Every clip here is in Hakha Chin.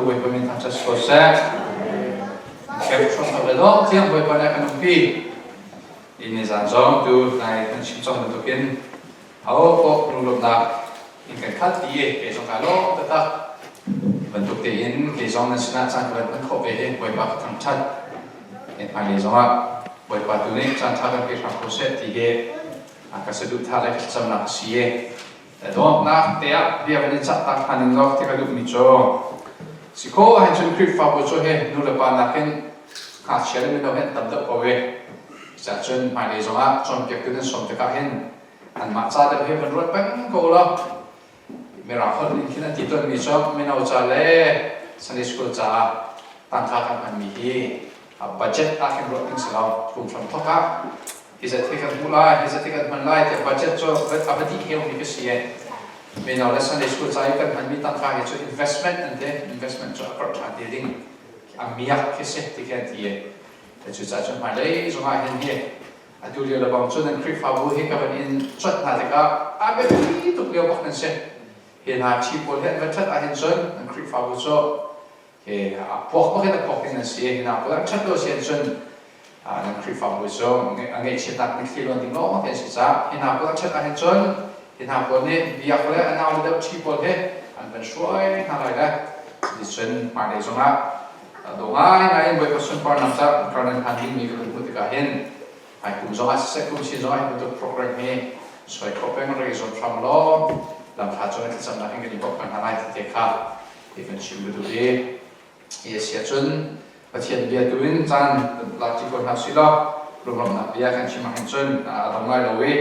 Bawipa min thangṭhat si ko seh. Camp hrawng ka lo tiang Bawipa nih a kan umpi. Ni zan zong tu nai kan chim cang bantukin aho paoh lunglawmhnak in kan khat ti i kei zong kai lawm taktak. Bantuk tein kei zong nan sinah caan ka van hman khawh ve hi Bawipa ka thangṭhat. Ni hmailei zongah Bawipa tu nih caan ṭha kan pe hram ko seh ti hi ka saduhthah le ka thlacamnak a si i Dawtnak te ah bia kan i cah tak hna ning law ti ka duhmi cu si khawh ahhin cun Khrihfabu cu hi nu le pa nakin ngakchia le mino hi an tam deuh ko i cucaah cun hmailei zongah cawnpiaktu nan sawm tikah hin anmah ca deuh hi van ruat peng ko law Mirang holh in khin an ti tawnmi cu mino ca le Sunday school caah tangka kan hmanmi hi budget ah khin ruah ding si lo kum hram thawk ah hi zat hi kan hmuh lai hi zat hi kan hman lai tiah budget cu a va dih heumi ka si e mino le Sunday school ca i kan hmanmi tangka hi cu investment an ti investment cu a karh ṭhan te ding a miak khi si ti khi an ti e cucaah cun hmailei zongah hin hi atu lio le bang cun nan Khrihfabu hi ka van in cuanh hna tikah a biapi tuk lio bak nan si hi hna ṭhi pawl hi an va ṭhat ahhin cun nan Khrihfabu cu he a puak bak in a puak ding an si hi hna pawl an ṭhat lo si ahcun nan Khrihfabu cu a ngaihchiatnak mitthli luan ding lawng te an si caah hi hna pawl an ṭhat ahhin cun hi hna pawl nih biak le a nau le deuh ṭhi pawl he an van hruai hna lai le cuticun hmailei zongah dawh ngaingai in Bawipa sunparnak caah kar nan hlan dingmi ka van hmuh tikah hin hmai kum zongah siseh kum chin zongah hi bantuk program hi suai khawh peng rak i zuam hram law lamthla cung i thlacamnak in kan i bawmh hna lai ti te kha ti kan chim ka duh i hi a si ahcun Pathian bia tu in caan lak ṭi ko hna usih law lunglawmhnak bia kan chim ahhin cun a dong lai lo i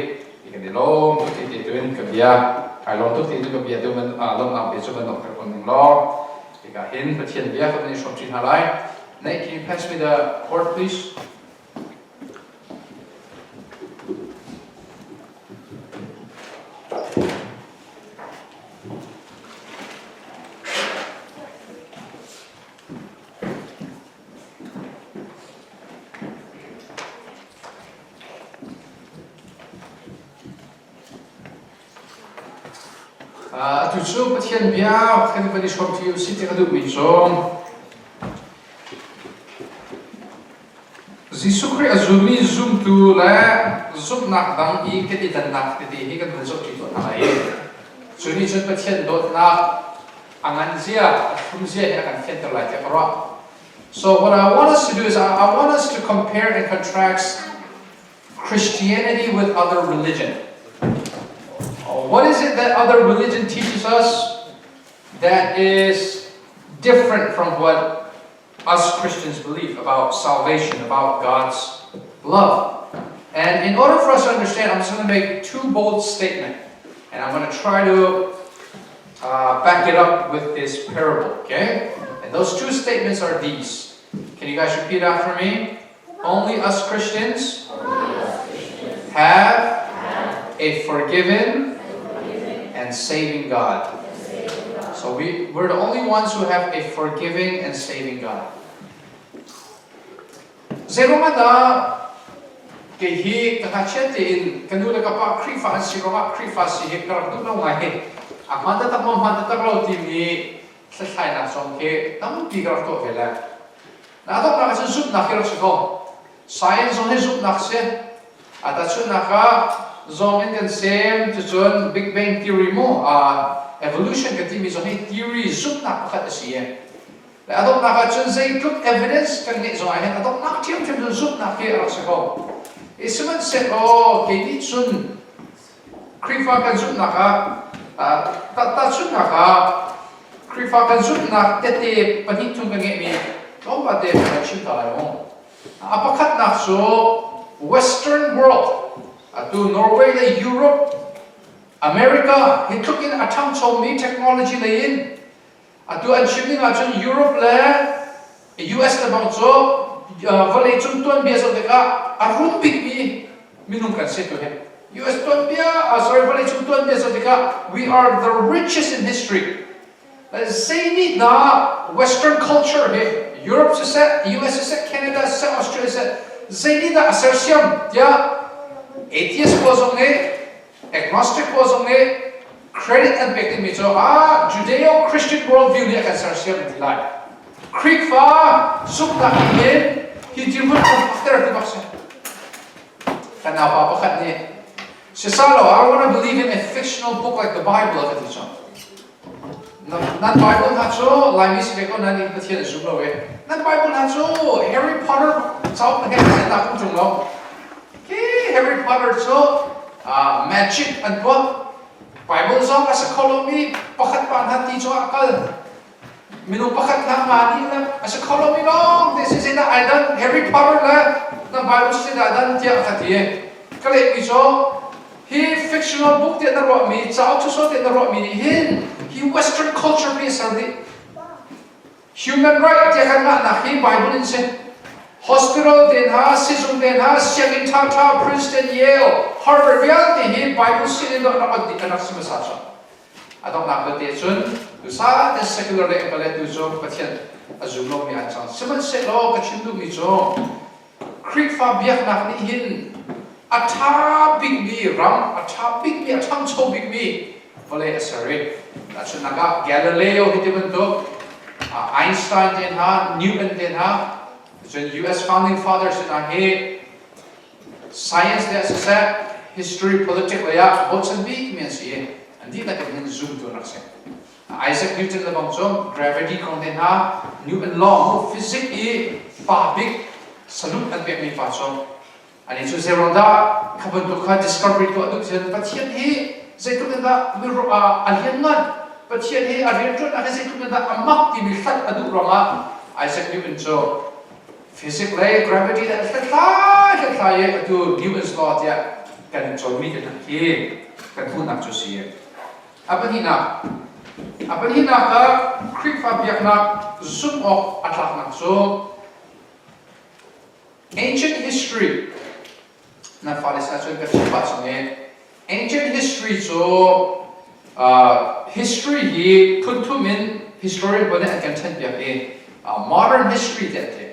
hi kan i lawm tuk ti ti tu in ka bia kai lawm tuk ti tu ka bia tu lawmhnak bia cu van donghter ko ning law hika hin Pathian bia kan i hrawm ṭi hna lai Nate, can you pass me the cord, please? Atu cu Pathian bia kan van i hrawmṭi u sih ti ka duhmi cu Jesuh Khrih a zulmi zumtu le zumhnak dang i kan i dannak tete hi kan van zohṭi tuah hna lai. Cu nih cun Pathian dawtnak a ngan zia, a thlum zia hi a kan fianter lai tiah ka ruah. So what I want us to do is I want us to compare and contrast Christianity with other religion. What is it that other religion teaches us that is different from what us Christians believe about salvation, about God's love? And in order for us to understand, I'm just going to make two bold statements. And I'm going to try to uh, back it up with this parable, okay? And those two statements are these. Can you guys repeat after me? Only us Christians have a forgiven and saving God. So we're the only ones who have a forgiving and saving God. Zeiruangah dah kei hi ka ngakchia tein ka nu le ka pa Khrihfa an si ruangah Khrihfa si hi ka rak duh lo ngai hi. A hmaan taktak maw hmaan taktak lo timi hlathlainak zong khi tampi ka rak tuah ve le. Na donghnak ah cun zumhnak hi rak si ko. Science zong hi zumhnak si. A tahchunhnak ah zawng in kan sem cucun Big Bang theory mu evolution kan timi zong hi theory zumhnak pakhat a si i le a donghnak ah cun zeitluk evidence kan ngeih zong ah hin a donghnak ṭhiamṭhiam cun zumhnak hi a rak si ko. I sihmanhsehlaw kei nih cun Khrihfa kan zumhnak ah tahchunhnak ah Khrihfa kan zumhnak tehte pahnih thum kan ngeihmi tlawmpal te kan chim ta lai mu. A pakhatnak cu Western world atu Norway le Europe America hi tluk in a ṭhangchomi technology lei in atu an chim ning ahcun Europe le US le bang cu vawleicung tuanbia zoh tikah a rum bikmi minung kan si tu hi US tuanbia sorry vawleicung tuanbia zoh tikah we are the richest in history zei nih dah Western culture hi Europe siseh US siseh Canada siseh Australia siseh zei nih dah a sersiam tiah atheist pawl zong nih agnostic pawl zong nih Credit an pek dingmi cu ah Judeo-Christian worldview nih a kan sersiam an ti lai. Khrihfa zumhnak nih hin hi dirhmun a fakter ti bak si. Kan naupa pakhat nih Sisalo, I want to believe in a fictional book like the Bible ka ti cang. Nan Bible hna cu Laimi si ve ko nan in Pathian a zum lo e. Nan Bible hna cu Harry Potter cauk na he na kum tung lo. Hi Harry Potter cu magic an tuah. Bible zong a si kho lomi pakhat pa hna ti cungah a kal. Minung pakhat hna nga nih le a si kho lomi lawng te si zeidah ai dan Harry Potter le nan Bible si zeidah dan tiah ka ti. Ka lehmi cu hi fictional book tiah na ruahmi cauk sawsawh tiah na ruahmi nih hin hi Western culture pi a ser dih. Human right tiah kan ngahnak hi Bible in si. Hospital te hna, sizung te hna, sianginn ṭhaṭha, Princeton, Yale, Harvard vialte hi Bible sin in rak ot dih kan rak si hmasa cu. A donghnak belte cun tusa te secular le ka le tu cu Pathian a zum lomi an cang. Sihmanhsehlaw ka chim duhmi cu Khrihfa biaknak nih hin a ṭha bikmi ram, a ṭha bikmi, a ṭhangcho bikmi vawlei a ser i tahchunhnak ah Galileo hi ti bantuk Einstein te hna, Newton te hna, cun US founding fathers hna hi science le siseh history politics lei ah bochan bikmi an si i an dihlak in hin zumtu an rak si. Isaac Newton le bang cu gravity kong te hna Newton law mu physics i pa bik salute an pekmi pa cu ani cu zeiruang dah kha bantuk kha discovery tuah duh cun Pathian hi zeitluk in dah a lianngan Pathian hi a rianṭuannak hi zeitluk in dah a mak timi hlat a duh ruangah Isaac Newton cu physics le gravity le hlathlai hlathlai i atu Newton's law tiah kan cawnmi te hna hi kan hmuhnak cu si. A pahnihnak, a pahnihnak ah Khrihfa biaknak zumh awk a tlaknak cu ancient history na fale sinah cun ka chim pah chung i ancient history cu history hi phunthum in historian pawl nih an kan ṭhenpiak i modern history tiah an ti.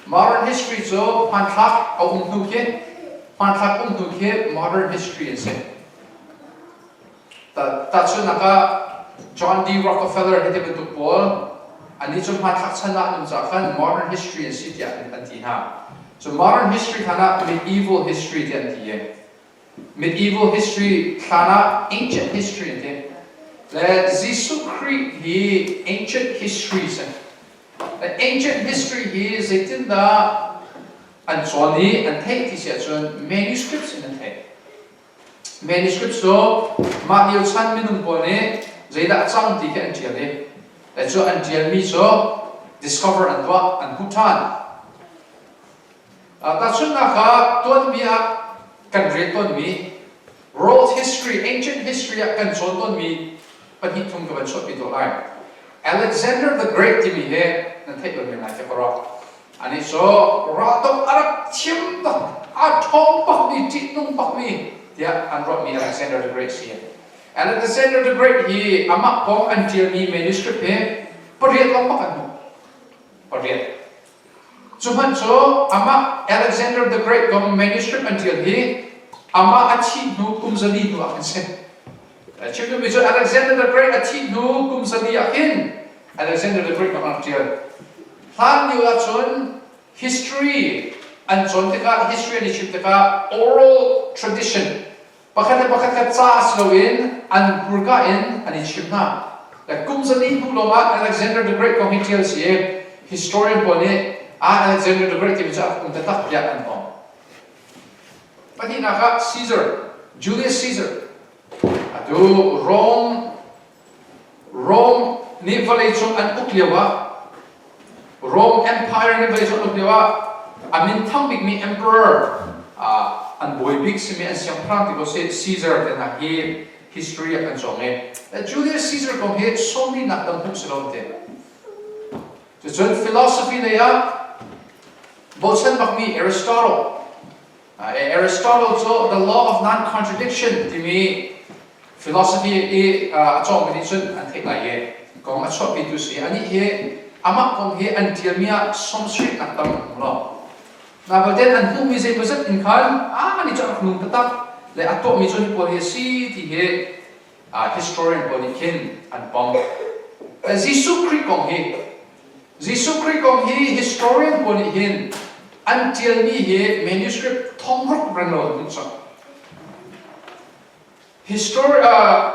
Modern history cu hmanthlak a um hnu khi hmanthlak um hnu khi modern history an si. Tahchunhnak ah John D. Rockefeller hi ti bantuk pawl annih cu hmanthlak chan ah an um caah khan modern history an si tiah an ti hna. Cu modern history hlan ah medieval history tiah an ti i medieval history hlan ah ancient history an ti. Le Jesuh Khrih hi ancient history si. Le ancient history hi zeitindah an cawn i an theih ti si ahcun manuscripts in an theih. Manuscript cu mah lio chan minung pawl nih zeidah a cang ti khi an ṭial i le cu an ṭialmi cu discover an tuah, an hmuh ṭhan. Tahchunhnak ah tuanbia ah kan rel tawnmi world history, ancient history ah kan cawn tawnmi pahnih thum ka van chuahpi tuah lai. Alexander the Great timi hi nan theih bal men lai tiah ka ruah. Anih cu raltuk a rak thiam bak, a ṭhawng bakmi, ṭihnung bakmi tiah an ruahmi Alexander the Great si. Alexander the Great hi amah kong an ṭialmi manuscript hi pariat lawng bak an hmuh. Pariat. Cu hmanh cu amah Alexander the Great kong manuscript an ṭial hi amah a thih hnu kum zali hnu ah khan si. Chim duhmi cu Alexander the Great a thih hnu kum zali ah khin Alexander the Great bak an rak ṭial. Hlan lio ahcun history an cawn tikah history an i chimh tikah oral tradition pakhat le pakhat kha ca si loin an hmurka in an i chim hna. Le kum zali hnu lawngah Alexander the Great kong hi ṭial si i historian pawl nih ah Alexander the Great timi cu a um taktak tiah an pom. Pahnihnak ah Caesar, Julius Caesar. Atu Rome Rome nih vawleicung an uk lioah Rome Empire nih vawleicung an uk lioah a minthang bikmi emperor an bawi bik simi an siangpahrang ti ko seh Caesar te hna hi history ah kan cawng i Julius Caesar kong hi sawmlinak dang hmuh si lo an ti. Cucun philosophy lei ah bochan bakmi Aristotle Aristotle cu the law of non-contradiction timi philosophy i a cawngmi nih cun an theih lai i kong a chuahpitu si. Anih hi amah kong hi an ṭialmi ah sawmsarihnak tam an hmu lo. Na balte an hmuhmi zeimawzat in khan a nih cu a rak nung taktak le a tuahmi cu hi pawl hi a si ti hi. Historian pawl nih khin an pom. Jesuh Khrih kong hi Jesuh Khrih kong hi historian pawl nih hin an ṭialmi hi manuscript thongruk renglo an hmuh cang.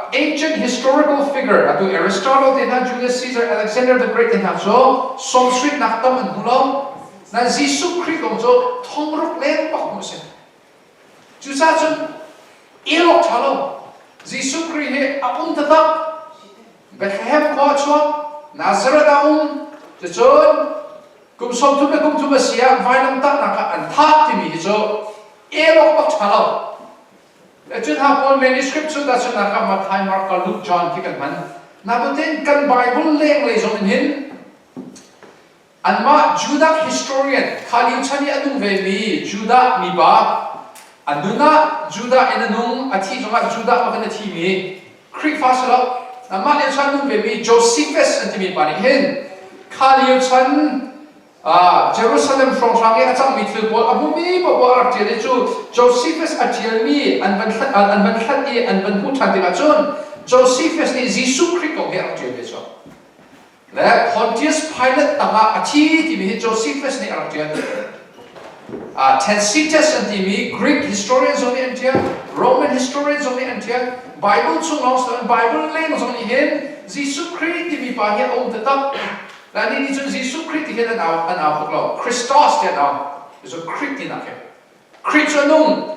Ancient historical figure atu Aristotle te hna, Julius Caesar, Alexander the Great te hna cu sawmsritnak tam an hmu lo. Na Jesuh Khrih kong cu thongruk leng bak hmuh a si. Cucaah cun el awk ṭha lo. Jesuh Khrih hi a um taktak. Bethlehem khua a chuak, Nazareth ah a um. Cucun kum 30 le kum thum a si ah vailamtahnak ah an thah timi hi cu el awk bak ṭha lo. Cun hna pawl manuscript cu tahchunhnak ah Matthai, Mark, Luke, John khi kan hman. Nabutin kan Bible lenglei zong in hin Anmah Judah historian kha lio chan i a nung vemi Judah mipa, a nun ah Judah in a nung, a thih zongah Judah bak in a thimi Khrihfa si lo. Anmah lio chan nung vemi Josephus an timi pa nih hin kha lio chan Jerusalem hrawnghrang i a cangmi thil pawl a hmumi paohpaoh a rak ṭial i cu Josephus a ṭialmi an van hlat, an van hlat i an van hmuh ṭhan tikah cun Josephus nih Jesuh Khrih kong hi a rak ṭial ve cu. Le Pontius Pilate tangah a thi timi hi Josephus nih a rak ṭial. Tacitus an timi Greek historian zong nih an ṭial, Roman historian zong nih an ṭial. Bible chung lawng si loin Bible leng zong nih hin Jesuh Khrih timi pa hi a um taktak. La nih nih cun Jesuh Khrih ti hin an au an au tuk lo. Christos ti an au. Cu Khrih tinak hi. Khrih cu a nung.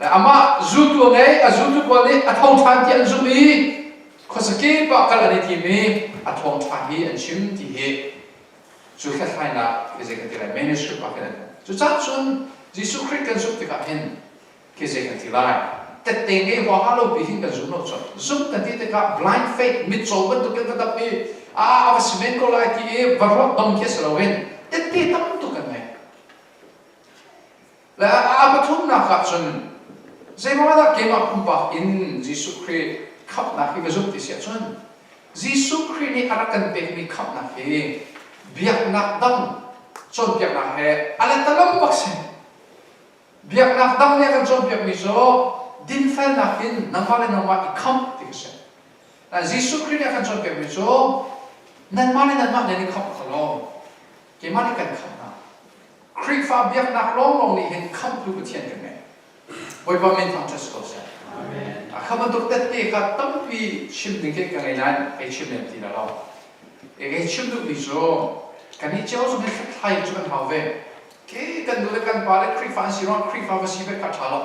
Amah zultu a ngei, a zultu pawl nih a tho ṭhan ti an zumh i khuazakip ah kal an i tim i a thawngṭha hi an chim ti hi cu hlathlainak khi zei kan ti lai manuscript ah khin an cucaah cun Jesuh Khrih kan zumh tikah hin khi zei kan ti lai tette ngei huaha lo pi hin kan zum lo cun zumh kan ti tikah blind faith mitcaw bantuk in va dap i a a va si men ko lai ti i va ruah dong khi si loin tette tam tuk kan ngei. Le a pathumnak ah cun zeiruangah dah keimah pumpak in Jesuh Khrih khamhnak hi ka zumh ti si ahcun Jesuh Khrih nih a rak kan pekmi khamhnak hi biaknak dang cawnpiaknak he a letalam bak si. Biaknak dang nih a kan cawnpiakmi cu dinfelnak in nangmah le nangmah i khamh ti ka si. Jesuh Khrih nih a kan cawnpiakmi cu nanmah le nanmah nan i khamh kho lo. Keimah nih kan khamh hna. Khrihfa biaknak lawnglawng nih hin khamhtu Pathian kan ngei. Bawipa min thangṭhat si ko seh. A kha bantuk tette kha tampi chim ding khi ka ngei nain kei chim lem ti lo. E kei chim duhmi cu kannih cio zong hi hlathlai cu kan hau ve. Ke kan nu le kan pa le Khrihfa an si ruang Khrihfa va si ve kha ṭha lo.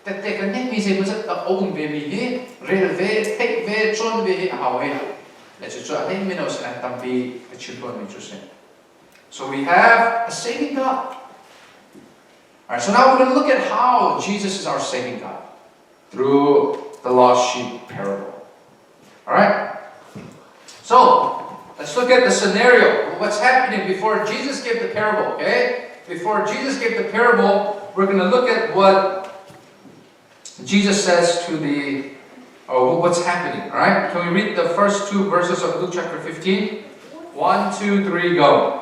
Tette kan ngeihmi zeimawzat a um ve mi hi rel ve, theih ve, cawn ve hi a hau ve. Le cucu a hlei mino sin an tampi ka chim tawnmi cu si. So we have a saving God. All right, so now we're going to look at how Jesus is our saving God through the lost sheep parable. All right? So, let's look at the scenario. What's happening before Jesus gave the parable, okay? Before Jesus gave the parable, we're going to look at what Jesus says to the, or what's happening, all right? Can we read the first two verses of Luke chapter 15? 1, 2, 3, go.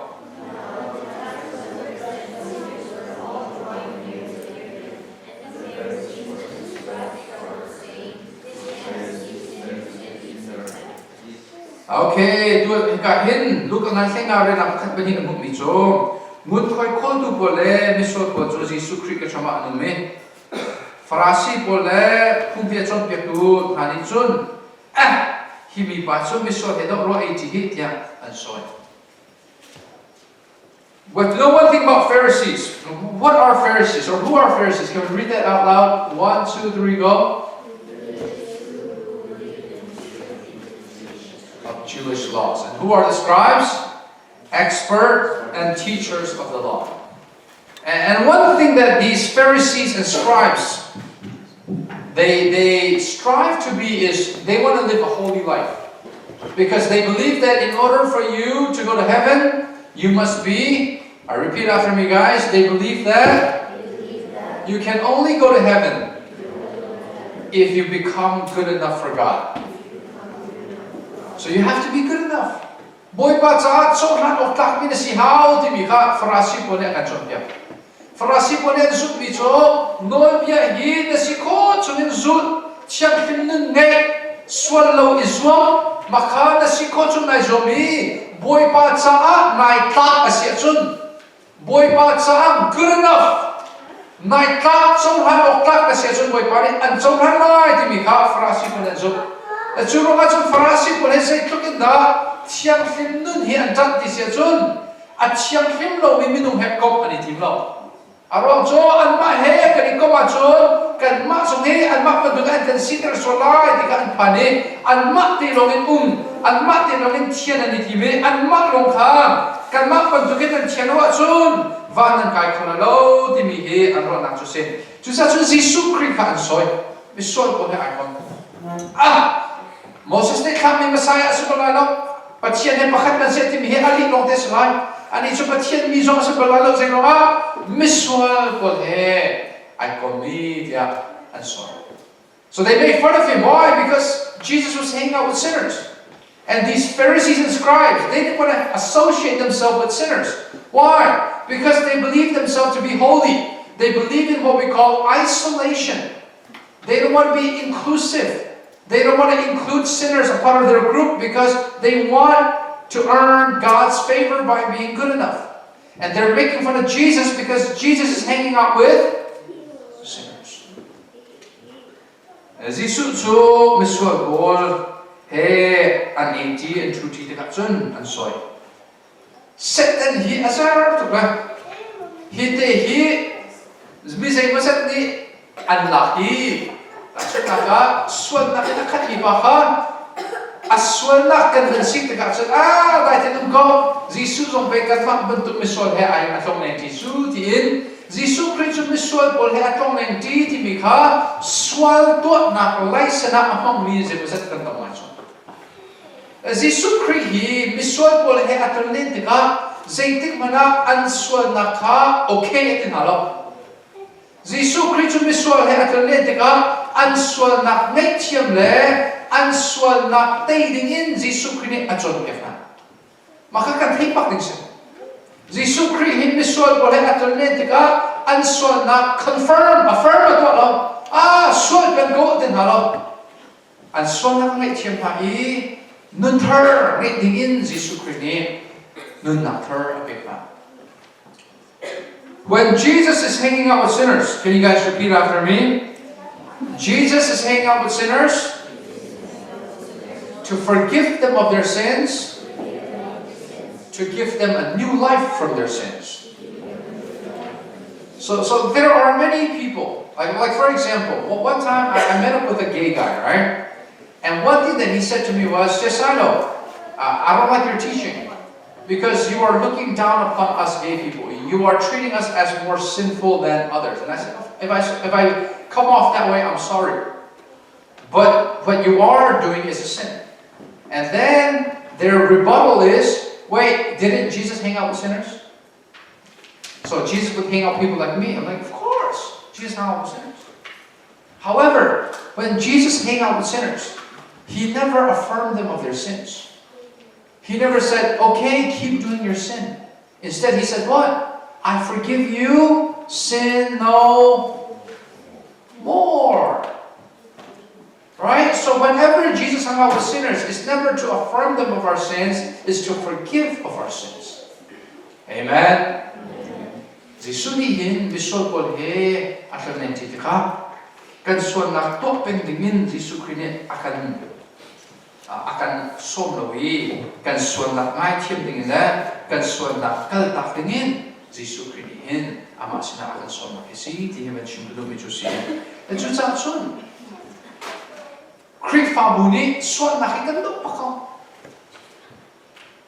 Okay, tuan hika hin Luke ngan thlenga rian pakhat pahnih a hmuhmi cu ngunkhuai khawltu pawl le misual pawl cu Jesuh Khrih ka hram ah an um i Farasi pawl le phungbia cawnpiaktu hna nih cun eh hi mipa cu misual he dawh rua ei ṭi hi tiah an sawi. But know one thing about Pharisees. What are Pharisees or who are Pharisees? Can we read that out loud? 1, 2, 3, go. Of Jewish laws. And who are the scribes? Expert and teachers of the law. And one thing that these Pharisees and scribes they strive to be is they want to live a holy life. Because they believe that in order for you to go to heaven, you must be, I repeat after me guys, they believe that, they believe that you can only go to heaven if you become good enough for God. So you have to be good enough. Bawipa caah cohlan awk tlakmi na si hau timi kha Farasi pawl nih an kan cawnpiak. Farasi pawl nih an zumhmi cu nawlbia hi na si khawh chungin zulh, thianghlim nun ngeih. Sual lo i zuam, makha na si khawh chung nai zuam i Bawipa caah nai tlak a si ahcun Bawipa caah good enough nai tlak cohlan awk tlak na si ahcun Bawipa nih an cohlan lai timi kha Farasi pawl an zumh. Cu ruangah cun Farasi pawl hi zeitluk in dah thianghlim nun hi an ṭanh ti si ahcun a thianghlim lomi minung he komh an i tim lo. A ruang cu anmah he kan i komh ahcun kanmah zong hi anmah bantuk an kan siter sual lai ti kha an phan i anmah te lawng in um, anmah te lawng in thian an i tim i anmah lawng kha kanmah bantukin an thian lo ahcun van nan kai kho lai lo timi hi an ruahnak cu si. Cucaah cun Jesuh Khrih kha an sawi. Misual pawl he ai kom. Ah! Moses nih thlahmi Messiah a si bal lai lo. Pathian he pakhat kan si timi hi a lih lawng te a si lai. Anih cu Pathian mi zong a si bal lai lo zei ruangah misual pawl he ai kommi tiah an sawi. So they made fun of him. Why? Because Jesus was hanging out with sinners. And these Pharisees and scribes, they didn't want to associate themselves with sinners. Why? Because they believed themselves to be holy. They believe in what we call isolation. They don't want to be inclusive. They don't want to include sinners a part of their group because they want to earn God's favor by being good enough. And they're making fun of Jesus because Jesus is hanging out with sinners. Jesuh cu misual pawl he an eiṭi an ṭhuṭi tikah cun an sawi. Satan hi a zer tuk lai. Hi te hi mi zeimawzat nih an lak i tahchunhnak ah sualnak in a khatmi pa kha a sualnak kan van sik tikah cun ah dai te um ko Jesuh zong pei kanmah bantuk misual he ai a tlong leng ṭi cu tiin Jesuh Khrih cu misual pawl he a tlong leng ṭi timi kha sual tuahnak license ah a hmangmi zeimawzat kan tam ngai cu. Jesuh Khrih hi misual pawl he a tlonlen tikah zeitik hmanh ah an sualnak kha okay a ti hna lo. Jesuh Khrih cu misual he a tlonlen tikah an sualnak ngaihthiam le an sualnak tei dingin Jesuh Khrih nih a cawnpiak hna. Mah kha kan theih bak ding si. Jesuh Khrih hi misual pawl he a tlonlen tikah an sualnak confirm, affirm a tuah lo. Ah, sual peng ko a ti hna lo. An sualnak ngaihthiam hna i nun thar ngeih dingin Jesuh Khrih nih nunnak thar a pek hna. When Jesus is hanging out with sinners, can you guys repeat after me? Jesus is hanging out with sinners to forgive them of their sins, to give them a new life from their sins. So there are many people. Like for example, one time I met up with a gay guy, right? And one thing that he said to me was, Cesano, I don't like your teaching because you are looking down upon us gay people. You are treating us as more sinful than others. And I said, if I come off that way, I'm sorry. But what you are doing is a sin. And then their rebuttal is, wait, didn't Jesus hang out with sinners? So Jesus would hang out with people like me. I'm like, of course, Jesus hung out with sinners. However, when Jesus hang out with sinners, he never affirmed them of their sins. He never said, okay, keep doing your sin. Instead, he said, what? I forgive you, sin no more. Right? So whenever Jesus hung out with sinners, it's never to affirm them of our sins, it's to forgive of our sins. Amen. Jesuh nih hin misual pawl he a tlonlen ṭi tikah kan sualnak tuah peng dingin Jesuh Khrih nih a kan a kan sawm lo i kan sualnak ngaithiam dingin le kan sualnak kaltak dingin Jesuh Khrih nih hin amah sinah a kan sawmnak hi si ti hi van chim ka duhmi cu si. Cucaah cun Khrihfabu nih sualnak hi kan doh bak ko.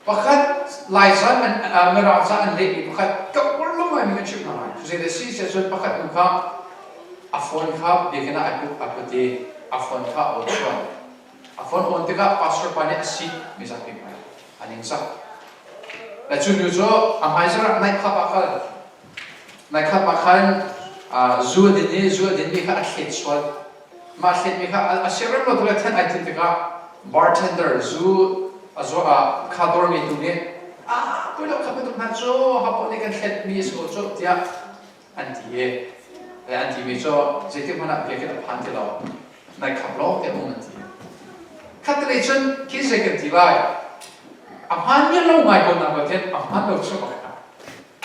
Pakhat Laiza Mirang ca an lehmi pakhat ka uar lo ngaimi kan chimh hna lai. Cucu si siah cun pakhat nu kha a phone kha biakinn ah ai put a put i a phone kha a on sual. A phone on tikah pastor pa nih a sik mizapi hmai a ningzak. Le cu nu cu a hmaizarh ah nightclub ah kal. Nightclub ah khan zu a din i zu a dinmi kha a thlet sual. Mah thletmi kha a siarem lo tuk le then ai thim tikah bartender zu a zuah ah kha dawr ngeitu nih ah pui lo kha bantuk hna cu hapo nih kan thletmi a si ko cu tiah an ti i le an timi cu zeitik hmanh ah biakinn a phan ti lo nai khap lo tiah um an ti. Khatlei cun khi zei kan ti lai? A hmaan mi lo ngai ko na Pathian a hmaan lo cu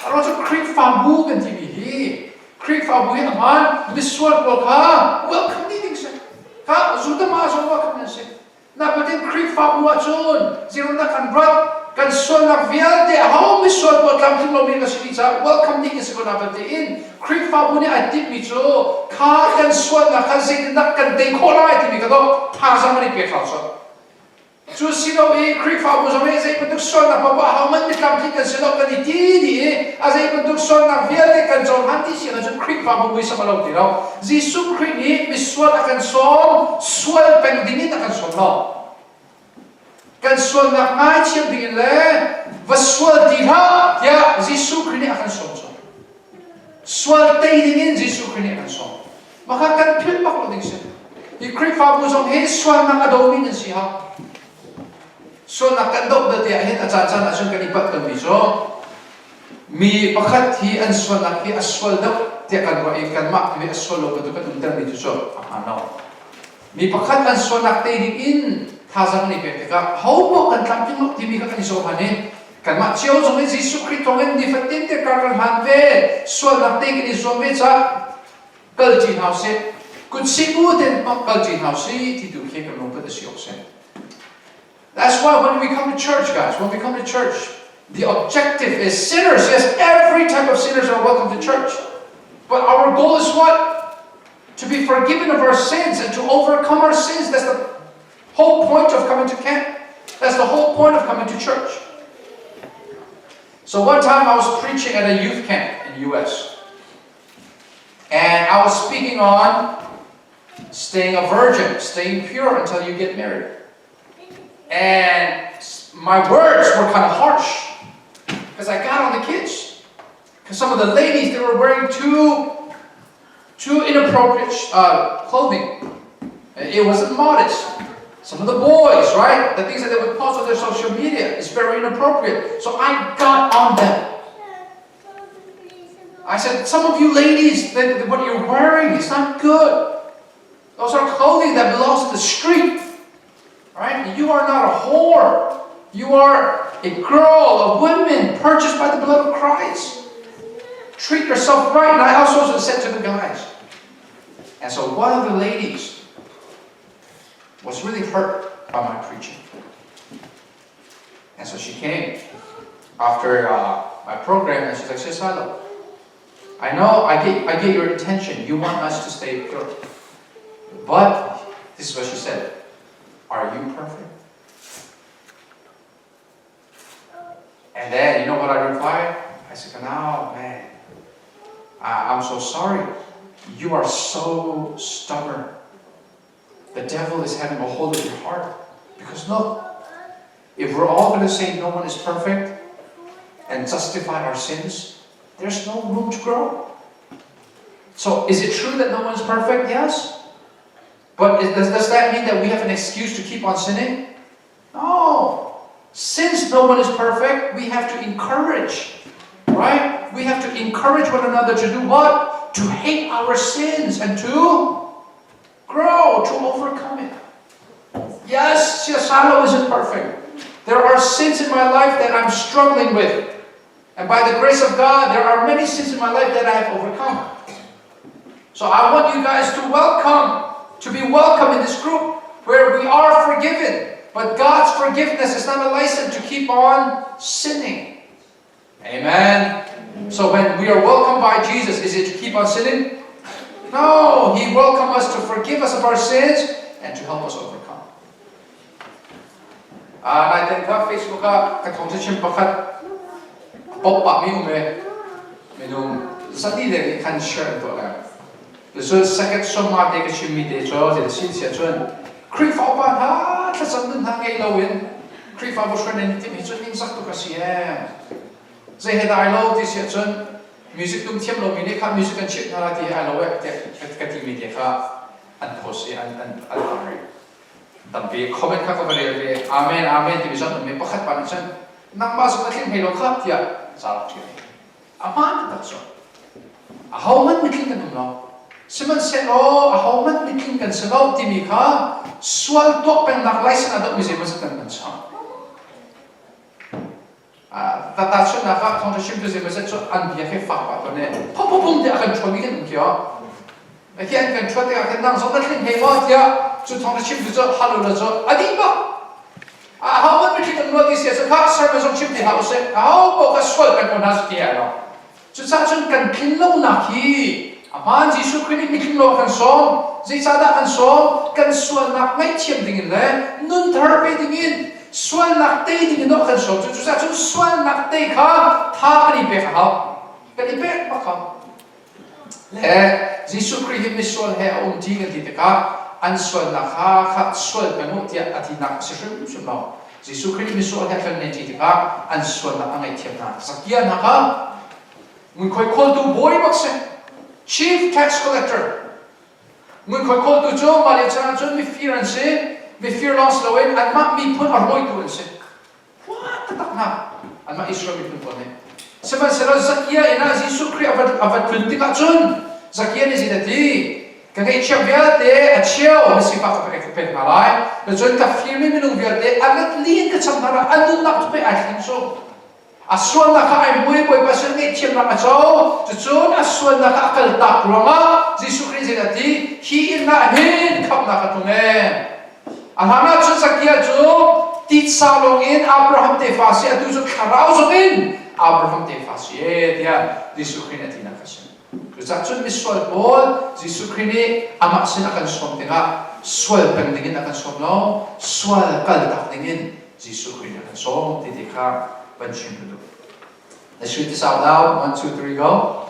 a ro cu Khrihfabu kan timi hi Khrihfabu hi a hmaan misual pawl kha welcome dih ding si. Kha zutama zong welcome nan si. Na Pathian Khrihfabu ahcun zirunnak kan rat kan sualnak vialte aho misual pawl tlamtling lomi ka si dih caah welcome ding si ko na tiin Khrihfabu nih ai timhmi cu kha kan sualnak kha zeitindah kan tei khawh lai timi kha dawh thazaang an i pek hau sawh. Cu si lo i Khrihfabu zong nih zei bantuk sualnak paoh aho hmanh mi tlamtling kan si lo kan i ti dih i a zei bantuk sualnak vialte kan cohlan ti si ahcun Khrihfabu muisam a lo ti lo. Jesuh Khrih nih misual a kan sawm, sual peng ding in a kan sawm lo. Kan sualnak ngaithiam ding in le va sual ti hlah tiah Jesuh Khrih nih a kan sawm cu. Sual tei ding in Jesuh Khrih nih a kan sawm. Maka kan philh bak lo ding si. Hi Khrihfabu zong hi sualnak a domi nan si ha. Sualnak kan doh belte ah hin a caan caan ahcun kan i pat tawnmi cu Mi pakhat hi an sualnak hi a sual deuh tiah kan ruah i kanmah tu hi a sual lo bantuk kan umtermi cu cu a hmaan lo. Mi pakhat an sualnak te ding in thazaang an i pek tikah hopoh kan tlamtling lo timi kha kan i zoh han i kanmah cio zong in Jesuh Khrih thawng in nifatin te kar kan hlan ve sualnak te kan i zuam ve caah kal ṭi hna usih kutsih bu tein kal ṭi hna usih ti tu khi kan lungput a si awk si. That's why when we come to church, guys, when we come to church, the objective is sinners. Yes, every type of sinners are welcome to church. But our goal is what? To be forgiven of our sins and to overcome our sins. That's the whole point of coming to camp. That's the whole point of coming to church. So one time I was preaching at a youth camp in the US. And I was speaking on staying a virgin, staying pure until you get married. And my words were kind of harsh because I got on the kids. Because some of the ladies, they were wearing too, too inappropriate clothing. It wasn't modest. Some of the boys, right? The things that they would post on their social media is very inappropriate. So I got on them. I said, some of you ladies, what you're wearing is not good. Those are clothing that belongs to the street. Right? You are not a whore. You are a girl, a woman purchased by the blood of Christ. Treat yourself right. And I also said to the guys. And so one of the ladies was really hurt by my preaching. And so she came after my program and she's like, Sisalo, I know I get your intention. You want us to stay pure. But this is what she said. Are you perfect? And then, you know what I replied? I said, no, man, I'm so sorry. You are so stubborn. The devil is having a hold of your heart. Because look, if we're all going to say no one is perfect and justify our sins, there's no room to grow. So, is it true that no one's perfect? Yes. But does that mean that we have an excuse to keep on sinning? No. Since no one is perfect, we have to encourage, right? We have to encourage one another to do what? To hate our sins and to grow, to overcome it. Yes, Salo isn't perfect. There are sins in my life that I'm struggling with. And by the grace of God, there are many sins in my life that I have overcome. So I want you guys to welcome, to be welcome in this group where we are forgiven. But God's forgiveness is not a license to keep on sinning. Amen. So when we are welcomed by Jesus, is it to keep on sinning? No, He welcomed us to forgive us of our sins and to help us overcome. Naiten kha Facebook ah ka thawng chim pakhat pop pah mi um e minung zati le nih khan share an tuah lai. Cun second sawma te ka chimmi te cu zei sin sia cun Khrihfa upa hna thlacam nun hna ngei loin Khrihfabu hruai nan i timh hi cun ningzak tuk a si ee. Zei he dai lo ti si ahcun music tum thiam lomi nih kha music an chimh hna lai ti hi ai lo eh tiah ka timi te kha an post i an an an tar Tampi comment kha ka va rel ve. Amen amen timi zong um i pakhat pa nih cun nangmah zong na tling hlei lo kha tiah ca rak ṭial. A hmaan taktak cu. Ahohmanh mitling kan um lo. Sihmanhsehlaw ahohmanh mitling kan si lo timi kha sual tuah pengnak license a dohmi zeimaw zat kan chang. Tahchunhnak ah thawngṭha chimtu zeimaw zat cu an bia khi fak pah tawn i phupupum tiah a kan ṭhuami kan um khi. Khi an kan ṭhuat tikah khin nang zong na tling hlei maw tiah cu thawngṭha chimtu cu hal u law cu a dih bak. Ahohmanh mitling an ruah ti si ahcun kha sermon zong chim ti hlah usih. Aho paoh kha sual peng ko hna su ti ai lo. Cucaah cun kan tlinlonak hi a hmaan Jesuh Khrih nih mitling lo a kan sawm. Zeicahdah kan sawm? Kan sualnak ngaihthiam dingin le nun thar pe dingin sualnak tei dingin a kan sawm. Cucaah cun sualnak tei kha tha kan i pek a hau. Kan i pek bak hau. Le Jesuh Khrih hi misual he a um ṭi kan ti tikah an sualnak kha kha sual peng u tiah a tinak a si hrimhrim lo. Jesuh Khrih misual he kan ṭi tikah an sualnak a ngaihthiam hna. Zakia hna kha ngunkhuai khawltu bawi bak si. Chief tax collector. Ngunkhuai khawltu cu mah lio chan ahcun mifir an si. Mifir lawng si loin anmah miphun a rawitu an si. Hua taktak hna anmah Israel miphun pawl nih. Sihmanhsehlaw Zakia inn ah Jesuh Khrih a va tlun tikah cun Zakia nih zeidah a ti? Ka ngeihchiah vialte a cheu na sifak ka pek ka pek hna lai. Cun ka firmi minung vialte a rat li in ka cham hna lai. A nunnak cu pei ai thleng cu. A sualnak kha ai mui Bawipa sin ngaihthiamnak a co. Cucun a sualnak kha a kaltak ruangah Jesuh Khrih zeidah a ti? Hi inn ah hin khamhnak a tlung ee. A hlan ah cun Zakia cu titsa lawng in Abraham tefa si atu cu thlarau zong in Abraham tefa si ee tiah Jesuh Khrih nih a tinak a si. Cucaah cun misual pawl Jesuh Khrih nih amah sin a kan sawm tikah sual peng dingin a kan sawm lo, sual kaltak dingin Jesuh Khrih nih a kan sawm ti ti kha van chim ka duh. Let's read this out loud. One, two, three, go.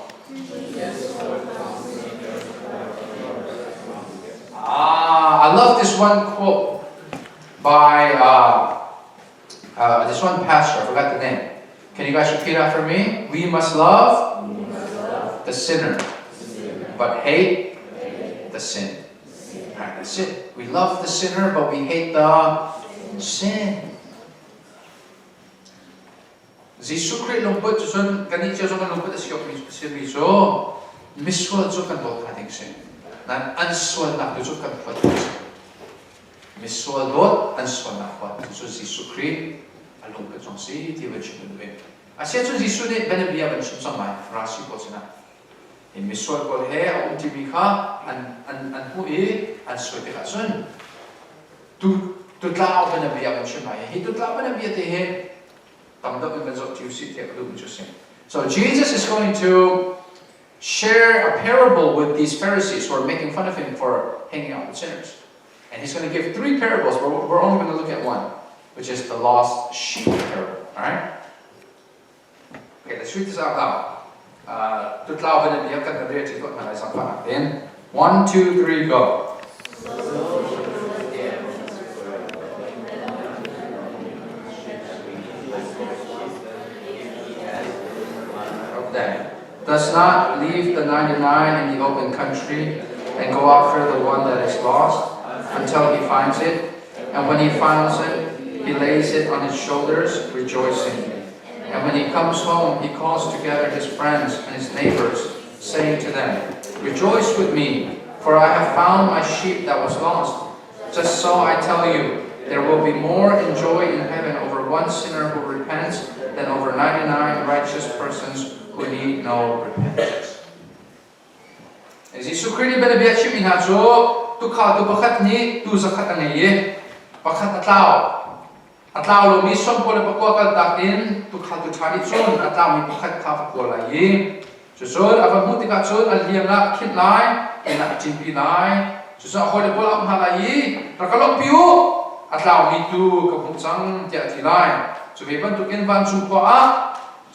Ah, I love this one quote by uh, uh, this one pastor. I forgot the name. Can you guys repeat after me? We must love, we must love the sinner, but hate, hate the sin. All right, that's it. We love the sinner, but we hate the sin. Jesuh Khrih lungput cu cun kannih cio cu kan lungput a si awkmi a simi cu misual cu kan dawt hna ding si. Nain an sualnak tu cu kan huat ding si. Misual dawt an sualnak huat tu cu Jesuh Khrih a lungput zong si ti van chim kan duh. Asiahcun Jesuh nih bianabia van chim cang lai Farasi pawl sinah. Hi misual pawl he a um ṭimi kha an, an, an hmuh i an suai tikah cun tu tutlau bianabia van chim lai. Hi tutlau bianabia te hi tam deuh in kan zoh ṭi usih tiah ka duhmi cu a si. So Jesus is going to share a parable with these Pharisees who are making fun of him for hanging out with sinners. And he's going to give three parables, but we're only going to look at one, which is the lost sheep parable. All right? Okay, let's read this out loud. Tutlau bianabia kan rel ṭi tuah hna lai zangfahnak tein. One, two, three, go. Okay. Does not leave the 99 in the open country and go after the one that is lost until he finds it. And when he finds it, he lays it on his shoulders, rejoicing. And when he comes home, he calls together his friends and his neighbors, saying to them, Rejoice with me, for I have found my sheep that was lost. Just so I tell you, there will be more in joy in heaven over one sinner who repents than over 99 righteous persons who need no repentance. Jesuh Khrih nih bianabia a chimmi hna cu tuukhaltu pakhat nih tuu zakhat a ngei i pakhat a tlau. A tlau lomi sawmkua le pakua kaltak in tuukhaltu ṭha nih cun a tlaumi pakhat kha a va kawl lai i cucun a va hmuh tikah cun a liang ah a khinh lai, inn ah a ṭinpi lai. Cucun a hawile pawl a auh hna lai i rak ka lawmhpi u, a tlaumi tuu ka hmuh cang tiah a ti lai. Cu ve bantukin vancung khua ah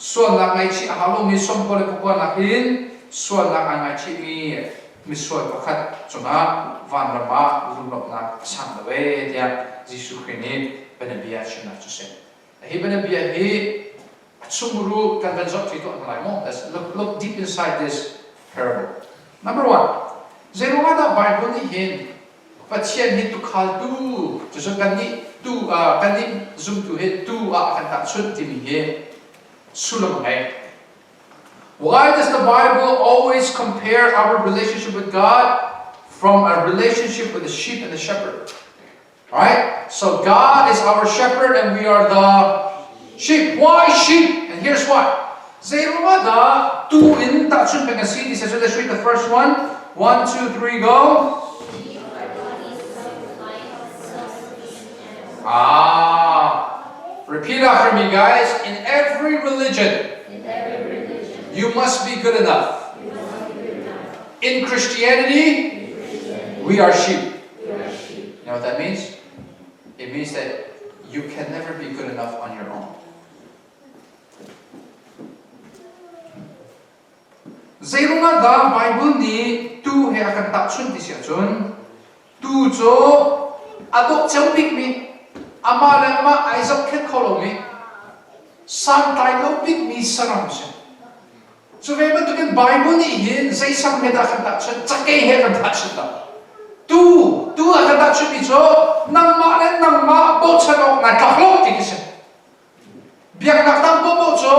sualnak ngaihchih a hau lomi sawmkua le pakua nakin sualnak aa ngaichihmi misual pakhat cungah vanram ah lunglawmhnak a sang deuh ee tiah Jesuh Khrih nih bianabia a chimnak cu si. Hi bianabia hi a chungmuru kan van zoh ṭi tuah hna lai maw? Let's look, look deep inside this parable. Number one, zeiruangah dah Bible nih hin Pathian hi tuukhaltu cucu kannih tu kannih zumtu hi tu ah a kan tahchunh timi hi sullam a ngei. Why does the Bible always compare our relationship with God from a relationship with the sheep and the shepherd? Right? So God is our shepherd and we are the sheep. Why sheep? And here's why. Zeiruangah dah tuu in tahchunh peng a si ti so let's read the first one. 1, 2, 3, go. Ah. Repeat after me, guys. In every religion, In every religion, you must be good enough. you must be good enough. In Christianity, In Christianity, we are sheep. we are sheep. You know what that means? It means that you can never be good enough on your own. Zeiruangah dah Bible nih tuu he a kan tahchunh ti si ahcun tuu cu a dawh cio bikmi, amah le amah ai zohkhenh kho lomi, santlai lo bikmi saram a si. Cu ve bantukin Bible nih hin zei sam he dah kan tahchunh? Cakei he kan tahchunh lo. Tuu, tuu a kan tahchunhmi cu nangmah le nangmah bochan awk nai tlak lo ti khi si. Biaknak dang paohpaoh cu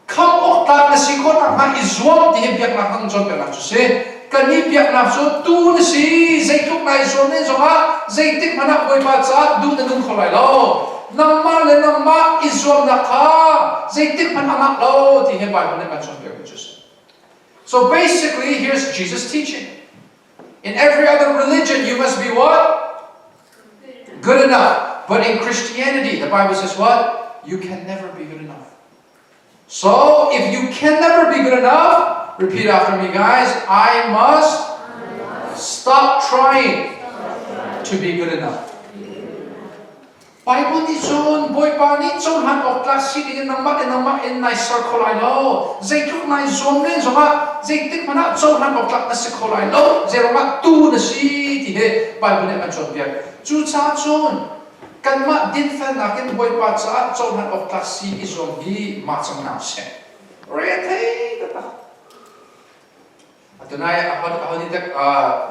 khamh awk tlak na si khawh nakhnga i zuam ti hi biaknak dang cawnpiaknak cu si. Kannih biaknak cu tuu na si, zeitluk nai zuam len zongah zeitik hmanh ah Bawipa caah duh na nung kho lai lo. Nangmah le nangmah i zuamnak kha zeitik hmanh a ngah lo ti hi Bible nih kan cawnpiakmi cu si. So basically, here's Jesus teaching. In every other religion, you must be what? Good enough. But in Christianity, the Bible says what? You can never be good enough. So if you can never be good enough, repeat after me, guys. I must stop trying to be good enough. Bible nih cun Bawipa nih cohlan awk tlak si dingin nangmah le nangmah in nai ser kho lai lo. Zeitluk nai zuam len zongah zeitik hmanh ah cohlan awk tlak na si kho lai lo. Zeiruangah tuu na si ti hi Bible nih a kan cawnpiak. Cucaah cun kanmah dinfelnak in Bawipa caah cohlan awk tlak si i zuam hi mah cang hna usih. Rethei taktak. Atunai aho nih dak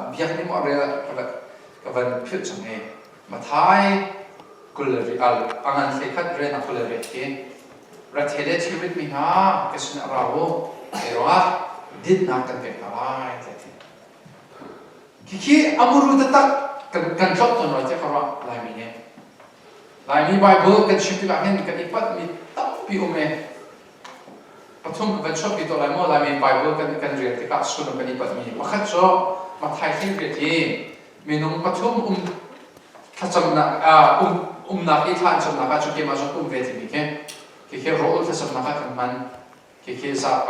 biak nih maw rel ka van philh cang i Mathai 20 al angan hlei khat rian a 22 khi rathele thilrit mi hna ka sin a ra u kei ruangah dinnak kan pek hna lai tiah ti. Khikhi amuru taktak kan kan tlok tawn rua tiah ka ruah Laimi nih. Laimi Bible kan chim tikah hin kan i palhmi tampi um e. Pathum kan chuahpi tuah lai maw Laimi Bible kan kan rel tikah sullam kan i palhmi pakhat cu Matthai hlei hi minung pathum um thlacamnak um umnak i thla an camnak ah cu keimah zong um ve timi khi khi rawl thlacamnak ah kan hman khi khi za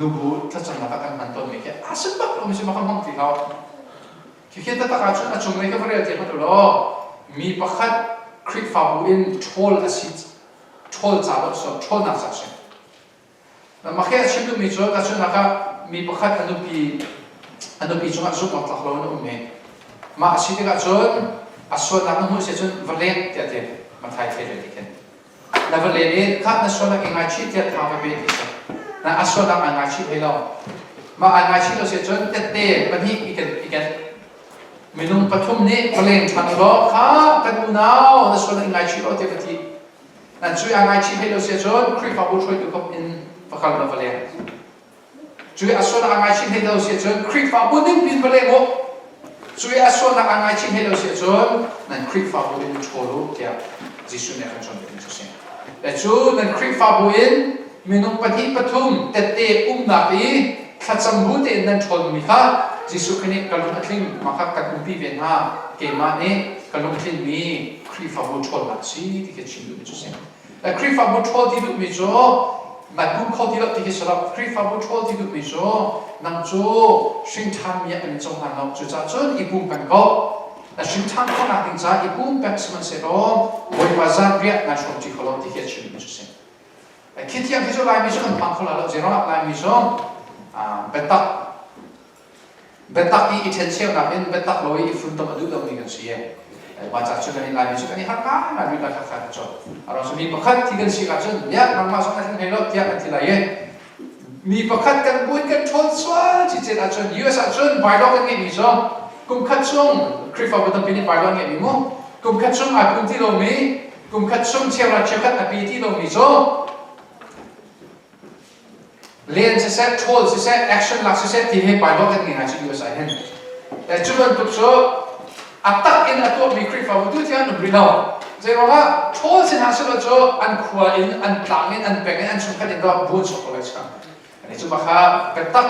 nubu thlacamnak ah kan hman tawnmi khi a si bak lo mi si ma kan hmang ti hlah khi khi taktak ahcun a cunglei ka va rel te hmanh law mi pakhat Khrihfabu in ṭhawl a si ṭhawl ca dawh so ṭhawlnak ca si. Mah khi a chim duhmi cu tahchunhnak ah mi pakhat a nupi a nupi cungah zumh awk tlak lo in a um i mah a si tikah cun a sualnak na hmuh si cun va leng tiah ti Mathai thei ti khin na va len i kha na sualnak i ngaichih tiah tha va pe ti si na a sualnak ai ngaichih hlei lo mah ai ngaichih lo si cun tette pahnih i ken i ken Minung pathum nih va leng ṭhan ulaw kha kan unau na sual in ngaichih law tiah va ti. Nan cui aa ngaichih hlei lo si ahcun Khrihfabu hruaitu kop in va kal law va leng. Cui a sual aa ngaichih hlei lo si ahcun Khrihfabu ningpi in va leng u. Cui a sualnak aa ngaichih hlei lo si ahcun nan Khrihfabu in ṭhawl u tiah Jesuh nih a kan cawnpiak cu a si. Le cu nan Khrihfabu in minung pahnih pathum tette umnak i thlacam bu tein nan ṭhawnmi kha Jesuh Khrih nih ka lung a tling mah kha kan umpi ve hna keimah nih ka lungtlinmi Khrihfabu ṭhawnnak a si ti khi chim duhmi cu a si. Le Khrihfabu ṭhawl ti duhmi cu nai pum kho ti lo ti khi si lo Khrihfabu ṭhawl ti duhmi cu nang cu hringṭhanmi ah kan in cohlan lo cucaah cun i pum peng ko na hringṭhan khawhnak ding caah i pumpek sihmanhsehlaw Bawipa zanriah nai hrawmṭi kho lo ti khi a chim duhmi cu a si. Khi thiang khi cu Laimi cu kan phang kho lai lo zeiruangah Laimi cu biatak biatak i i ṭhencheunak in biatak lo i i funtom a duh lomi kan si. Mah ca cun kan i Laimi cu kan i harh ngai rih lai kha kha cu. A ruang cu mi pakhat thi kan si ahcun ya nangmah zong na tling hlei lo tiah kan ti lai i mi pakhat kan buin kan ṭhawn sual cicet ahcun US ahcun bylaw kan ngeihmi cu kum khat chung Khrihfabu tampi nih bylaw an ngeihmi mu kum khat chung ai pum ti lomi kum khat chung cheukhat cheukhat a pi ti lomi cu Len siseh, ṭhawl siseh, action lak siseh ti hi Bible kan ngei ngai cu US ah hin. Le cu bantuk cu a tak in a tuahmi Khrihfabu tu tiang an um rih lo. Zeiruangah ṭhawl si hna selaw cu an khua in, an tlang in, an peng in, an chungkhat in dawh bu an chuak ko lai cang. Ani cu baka biatak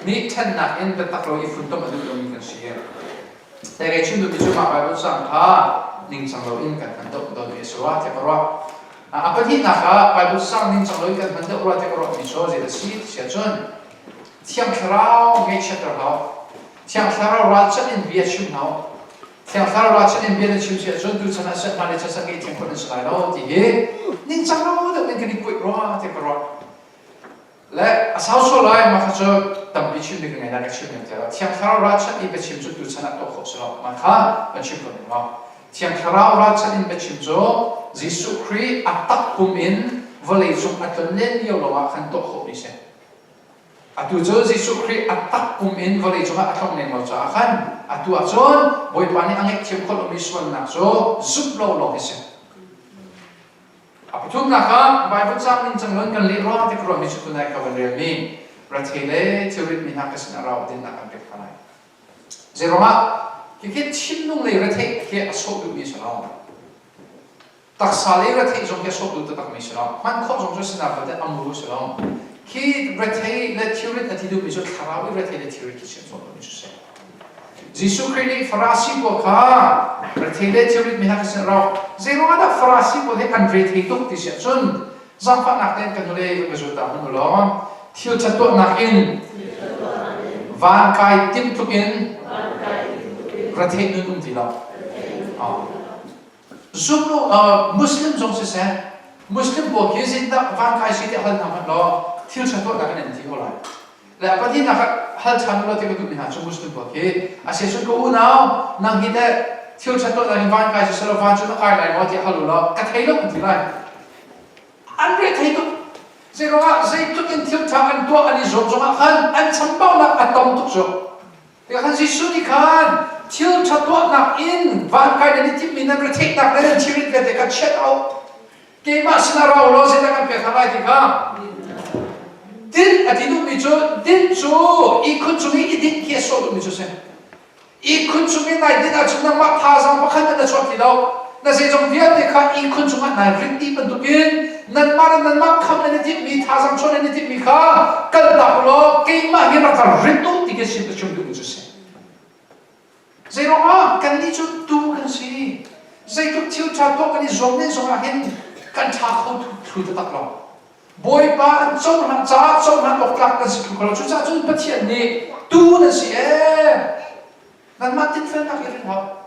nih ṭhennak in biatak lo i funtom a duh lomi kan si. Te kei chim duhmi cu mah Bible cang kha ningcang loin kan hman deuh dawtmi a si rua tiah ka ruah. A pahnihnak ah Bible cang ningcang loin kan hman deuh rua tiah ka ruahmi cu zei a si ti ahcun Thiang Thlarau ngaihchiatter hau. Thiang Thlarau ralchanh in bia chim hau. Thiang Thlarau ralchanh in bia na chim si ahcun tuchan ah seh hmailei chan seh ngei thiang khawh nan si lai lo ti hi ningcang lo deuh in kan i kuaih rua tiah ka ruah. Le a sau sual lai mah kha cu tampi chim ding ka ngei lai ka chim lem ti lo. Thiang Thlarau ralchanh i biachim cu tuchan ah tuah khawh si lo. Mah kha kan chim ko ning lo. Thiang Thlarau ralchanh in biachim cu Jesuh Khrih a takpum in vawlei cung a tlon len lio lawngah khan tuah khawhmi si. Atu cu Jesuh Khrih a takpum in vawlei cungah a tlong leng lo caah khan atu ahcun Bawipa nih a ngaihthiam khawh lomi sualnak cu zumh lo lawng hi si. A pathumnak ah Baibal caang ningcang loin kan leh ruang ti ka ruahmi cu tunai ka van relmi rethei le thilrit mi hna ka sinah ra dinnak kan pek hna lai. Zeiruangah khikhi thinlung lei retheih khi a sawh duhmi si lo. Taksa lei retheih zong khi a sawh duh taktakmi si lo. Hman khawh zong cu sinak vialte a muru si lo. Khi rethei le thilrit a ti duhmi cu thlarau i rethei le thilrit khi chim sawh duhmi cu si. Jesuh Khrih nih Farasi pawl kha rethei le thilrit mi hna ka sin rawk. Zeiruangah dah Farasi pawl hi an rethei tuk ti si ahcun zaangfahnak tein kan nule van ka zul ta hmanh u law thil ṭhat tuahnak in van kai tim tluk in retheih nun um ti lo. Zum Muslim zong siseh Muslim pawl khi zeitindah van kai si tiah hal hna hmanh law thil ṭha tuahnak in an ti ko lai. Le a pahnihnak ah hal ṭhan ulaw ti ka duhmi hna cu Muslim pawl khi a si cun ka unau nang hi teh thil ṭhat tuahnak in van kai siselaw van cu na kai lai maw tiah hal ulaw ka thei lo an ti lai. An re thei tuk. Zeiruangah zeitluk in thil ṭha an tuah an i zuam zongah khan an chambaunak a tam tuk cu. Tikah khan Jesuh nih khan thil ṭha tuahnak in van kai nan i timhmi nan retheihnak le nan thilrit vialte kha chiat au. Keimah sinah ra u law zeidah kan pek hna lai ti kha din a ti duhmi cu din cu ihkhun cung i i dinh khi a sawh duhmi cu a si. Ihkhun cung i nai dinh ahcun nangmah thazaang pakhat na chuak ti lo. Na zeizong vialte kha ihkhun cungah nai rit dih bantukin nanmah le nanmah khamh nan i timhmi thazaang chuah nan i timhmi kha kaltak u law keimah hi rak ka rit u ti khi sim ka chim duhmi cu a si. Zeiruangah kannih cu tuu kan si. Zeitluk thil ṭha tuah kan i zuam len zongah hin kan ṭha kho thlu taktak lo. Bawipa an cohlan caah cohlan awk tlak kan si thlu kho lo. Cucaah cun Pathian nih tuu nan si ee. Nanmah tinfelnak i ring hau.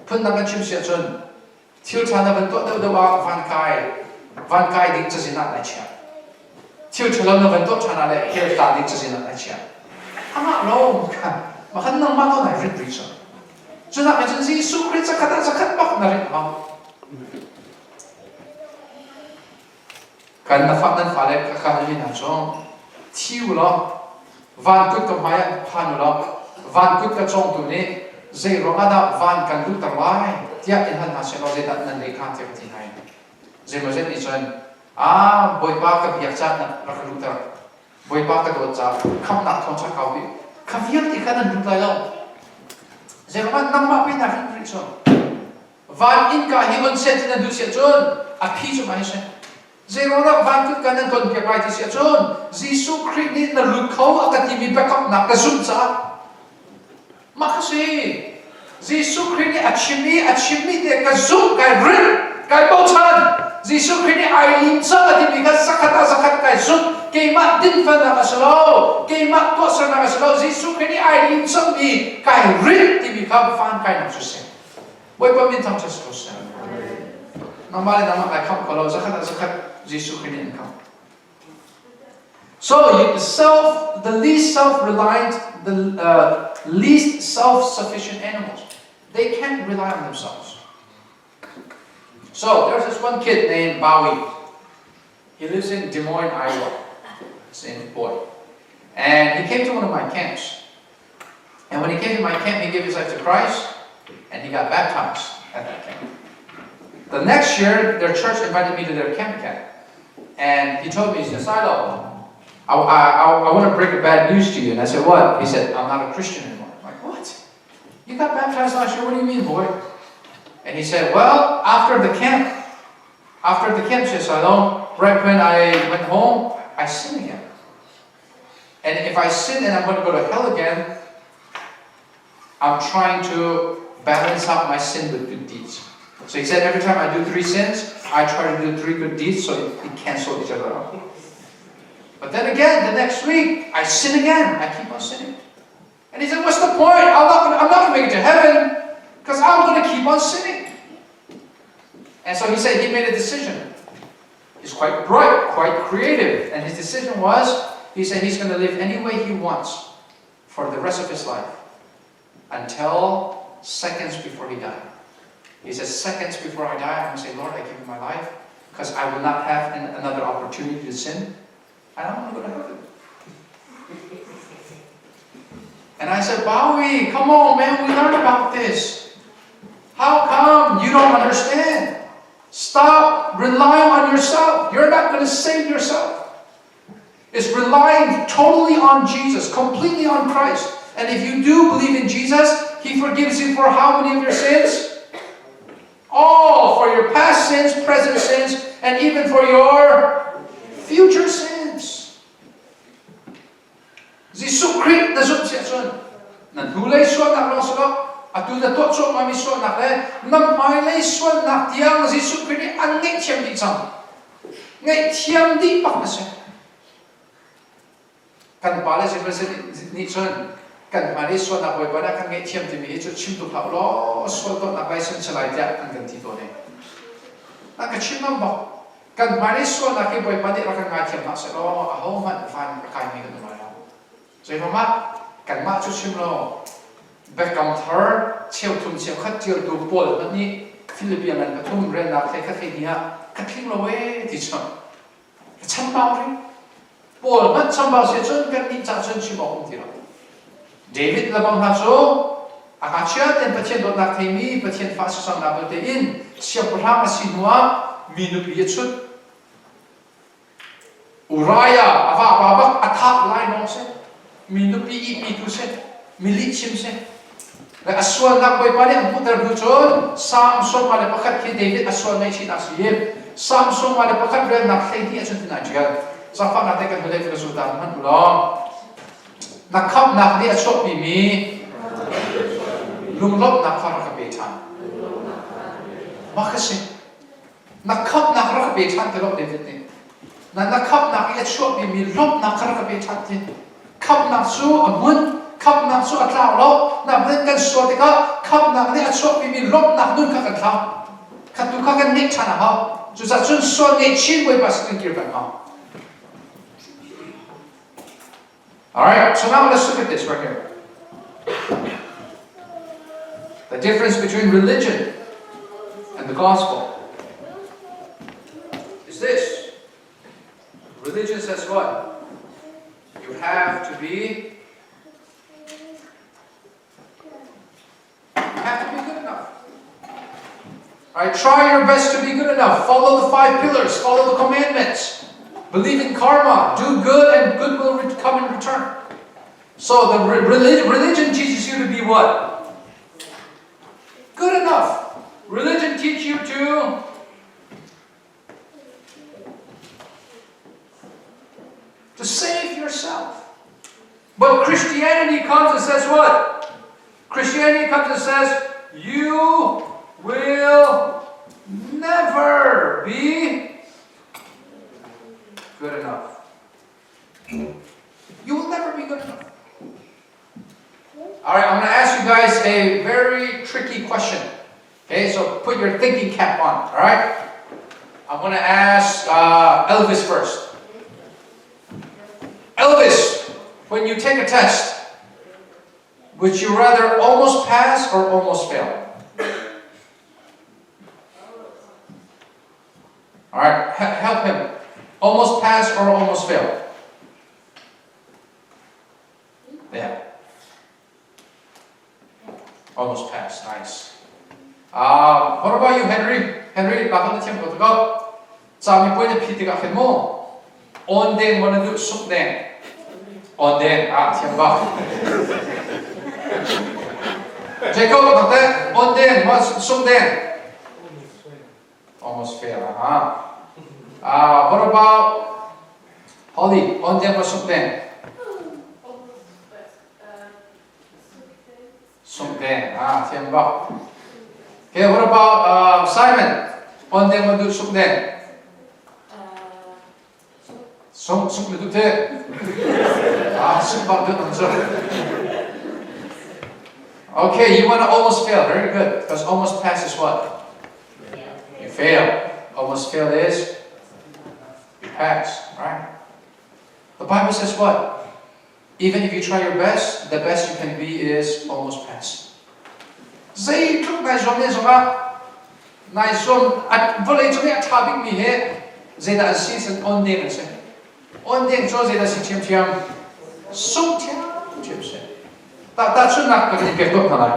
Phundang kan chim si ahcun thil ṭha na van tuah deuhdeuh ah van kai van kai ding cazin ah nai chiah. Thil ṭhalo na van tuah ṭhan ah le hell tla ding cazin ah nai chiah. Amah lo khan makhan nangmah to nai rit rih cu. Cunak cun Jesuh Khrih zakhat ah zakhat bak na rit hau. Kan na fa nan fale kha nan hna cu thi u law van kut ka hmai ah phan u law van kut ka cawngtu nih zei ruangah dah van kan luhter lai tiah in hal hna seh law zeidah nan leh kha tiah ka ti hna i zeimawzet nih cun aa Bawipa ka biak caah na rak ka luhter Bawipa ka dawt caah khamhnak thawngṭha kau bik kha vialte kha nan lut lai lo zei ruangah nangmah pei na rin rih cu Van innka hi on seh ti nan duh si ahcun a phi cu mah hi si. Zeiruangah van kutka nan ton piak lai ti si ahcun Jesuh Khrih nih na lut kho a ka timi biakamnak ka zumh caah mah kha si. Jesuh Khrih nih a chim i a chimmi te ka zumh kai rinh kai bochan. Jesuh Khrih nih ai lim cang a timi kha zakhat ah zakhat kai zumh. Keimah dinfelnak a si lo, keimah tuahsernak a si lo. Jesuh Khrih nih ai lim cangmi kai rinh timi kha van kainak cu si. Bawipa min thangṭhat si ko seh. Nangmah le nangmah kai khamh ko lo, zakhat ah zakhat Jesuh Khrih nih an khamh. So you, self, the least self-reliant, the least self-sufficient animals, they can't rely on themselves. So there's this one kid named Bowie. He lives in Des Moines, Iowa. Same boy. And he came to one of my camps. And when he came to my camp, he gave his life to Christ and he got baptized at that camp. The next year, their church invited me to their camp again. And he told me, he said, Silo, I, I, I want to break a bad news to you. And I said, what? He said, I'm not a Christian anymore. I'm like, what? You got baptized last year. What do you mean, boy? And he said, well, after the camp, after the camp, right when I went home, I sinned again. And if I sin and I'm going to go to hell again, I'm trying to balance out my sin with good deeds. So he said every time I do three sins, I try to do three good deeds so it, it cancels each other out. But then again, the next week, I sin again. I keep on sinning. And he said, what's the point? I'm not gonna, I'm not going to make it to heaven because I'm going to keep on sinning. And so he said he made a decision. He's quite bright, quite creative. And his decision was, he said he's going to live any way he wants for the rest of his life until seconds before he died. He says, seconds before I die, I'm going to say, Lord, I give you my life because I will not have an, another opportunity to sin. I don't want to go to heaven. And I said, Bowie, come on, man, we learned about this. How come you don't understand? Stop relying on yourself. You're not going to save yourself. It's relying totally on Jesus, completely on Christ. And if you do believe in Jesus, He forgives you for how many of your sins? All for your past sins, present sins, and even for your future sins. Jesuh Khrih na zumh si ahcun na hnulei sualnak lawng si lo, atu na tuah cuahmahmi sualnak le na hmailei sualnak tiang Jesuh Khrih nih an ngaihthiam dih cang. Ngaihthiam dih bak na si. Kan pa le nih cun kan hmailei sualnak Bawipa nih a kan ngaihthiam timi hi cu chim tuk hlah u law sual tuahnak license si lai tiah an kan ti tawn i. Na ka chim ngam bak. Kan hmailei sualnak hi Bawipa nih rak kan ngaithiam hlah sehlaw ahohmanh van a kaimi kan um lai lo. Zeiruangah kanmah cu chim lo Biakam Thar cheuthum cheukhat ṭialtu Paul hmanh nih Philippian ngan pathum relnak hlei khat hlei hnih ah ka tling lo ee ti cu ka chambau rih. Paul hmanh chambau si cun kannih cah cun chim awk um ti lo. David lebang hna cu a ngakchia tein Pathian dawtnak theimi Pathian fa si cang na tein siangpahrang a si hnuah mi nupi a chut. Uriah a vapa bak a thah lai nawng si. Mi nupi ihpitu si. Mi lihchim si. Le a sualnak Bawipa nih a hmuhter hnu cun Salm 41 khi David a sual ngaihchihnak si i Salm 41 relnak 12 ahcun tin ai ṭial. Zaangfahnak te kan hnulei ka sultan hmanh u law. Na khamhnak nih a chuahpimi lunglawmhnak kha rak ka pe ṭhan. Mah kha si. Na khamhnak rak ka pe ṭhan ti lo David nih. Na na khamhnak i a chuahpimi lawmhnak kha rak ka pe ṭhan ti. Khamhnak cu a hmun, khamhnak cu a tlau lo. Na hmun kan sual tikah khamhnak nih a chuahpimi lawmhnak nun kha kan thlau. Kha tu kha kan ngeih ṭhan a hau. Cucaah cun sual ngaihchin Bawipa sin kan kir peng hau. All right, so now let's look at this right here. The difference between religion and the gospel is this. Religion says what? You have to be You have to be good enough. All right, try your best to be good enough. Follow the five pillars, follow the commandments. Believe in karma, do good, and good will come in return. So the religion teaches you to be what? Good enough. Religion teaches you to to save yourself. But Christianity comes and says what? Christianity comes and says, you will never be good enough. You will never be good enough. All right, I'm going to ask you guys a very tricky question. Okay, so put your thinking cap on, all right? I'm going to ask Elvis first. Elvis, when you take a test, would you rather almost pass or almost fail? All right, help him. Almost pass or almost fail? Yeah. Almost pass. Nice. What about you, Henry? Henry, lakon na thiam ko to ko. Cami puai na phi tikah khin mu. On deng maw na duh suk deng? On deng ah thiam bak. Jacob nak teh on deng maw suk deng? Almost fail ah. What about Holly? On deng maw suk deng? Suk deng ah thiam bak. Okay, what about Simon? On deng maw duh suk deng? Sung sung na duh te. Ah, sung bak duh nang cu. Okay, you want to almost fail. Very good. Because almost pass is what? You fail. Almost fail is you pass, right? The Bible says what? Even if you try your best, the best you can be is almost pass. Zeitluk nai zuam ne zongah nai zuam vawlei cung i a ṭha bikmi hi zeidah an si san on deng an si. On deng cu zeidah si ṭhiamṭhiam? Sung ṭhiamṭhiam si. Tahchunhnak kan in pek tuah hna lai.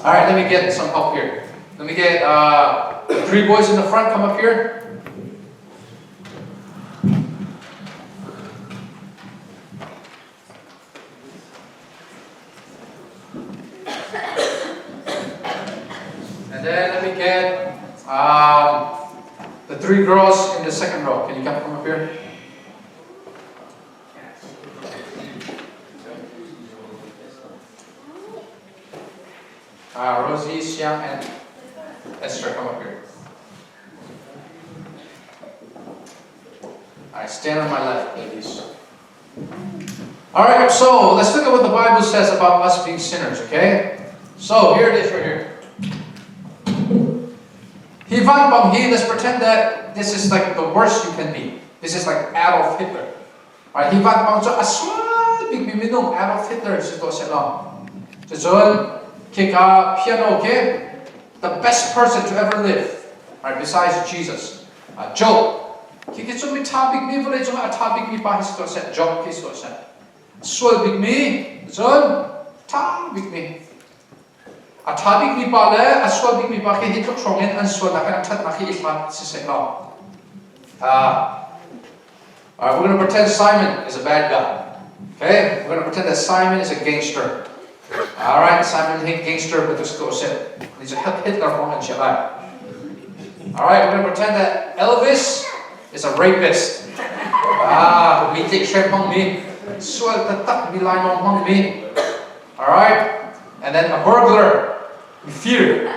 All right, let me get some help here. Let me get three boys in the front come up here. And then let me get the three girls in the second row. Can you come up here? Rosie, Xiang, and Esther, come up here. All right, stand on my left, ladies. All right, so let's look at what the Bible says about us being sinners, okay? So here it is right here. Hi van hi, let's pretend that this is like the worst you can be. This is like Adolf Hitler. Right, hi van pang cu a sual bikmi minung Adolf Hitler si to seh law. Cucun khika piano khi the best person to ever live, right, besides Jesus. Job khi khi cu mi ṭha bikmi vawlei cungah a ṭha bikmi pa hi si tuah seh Job khi si tuah seh sual bikmi cun ṭha bikmi a ṭha bikmi pa le a sual bikmi pa khi hi tluk hrawng in an sualnak in an ṭhatnak hi i hlat si seh law. All right, we're going to pretend Simon is a bad guy. Okay, we're going to pretend that Simon is a gangster. All right, Simon hi gangster bantuk si ko seh. He's a Hitler hong an chiah lai. All right, we're going to pretend that Elvis is a rapist. Ah, mi tlik hrem hmang mi, sual taktak mi lainawng hmang mi. All right, and then a burglar, mi fir.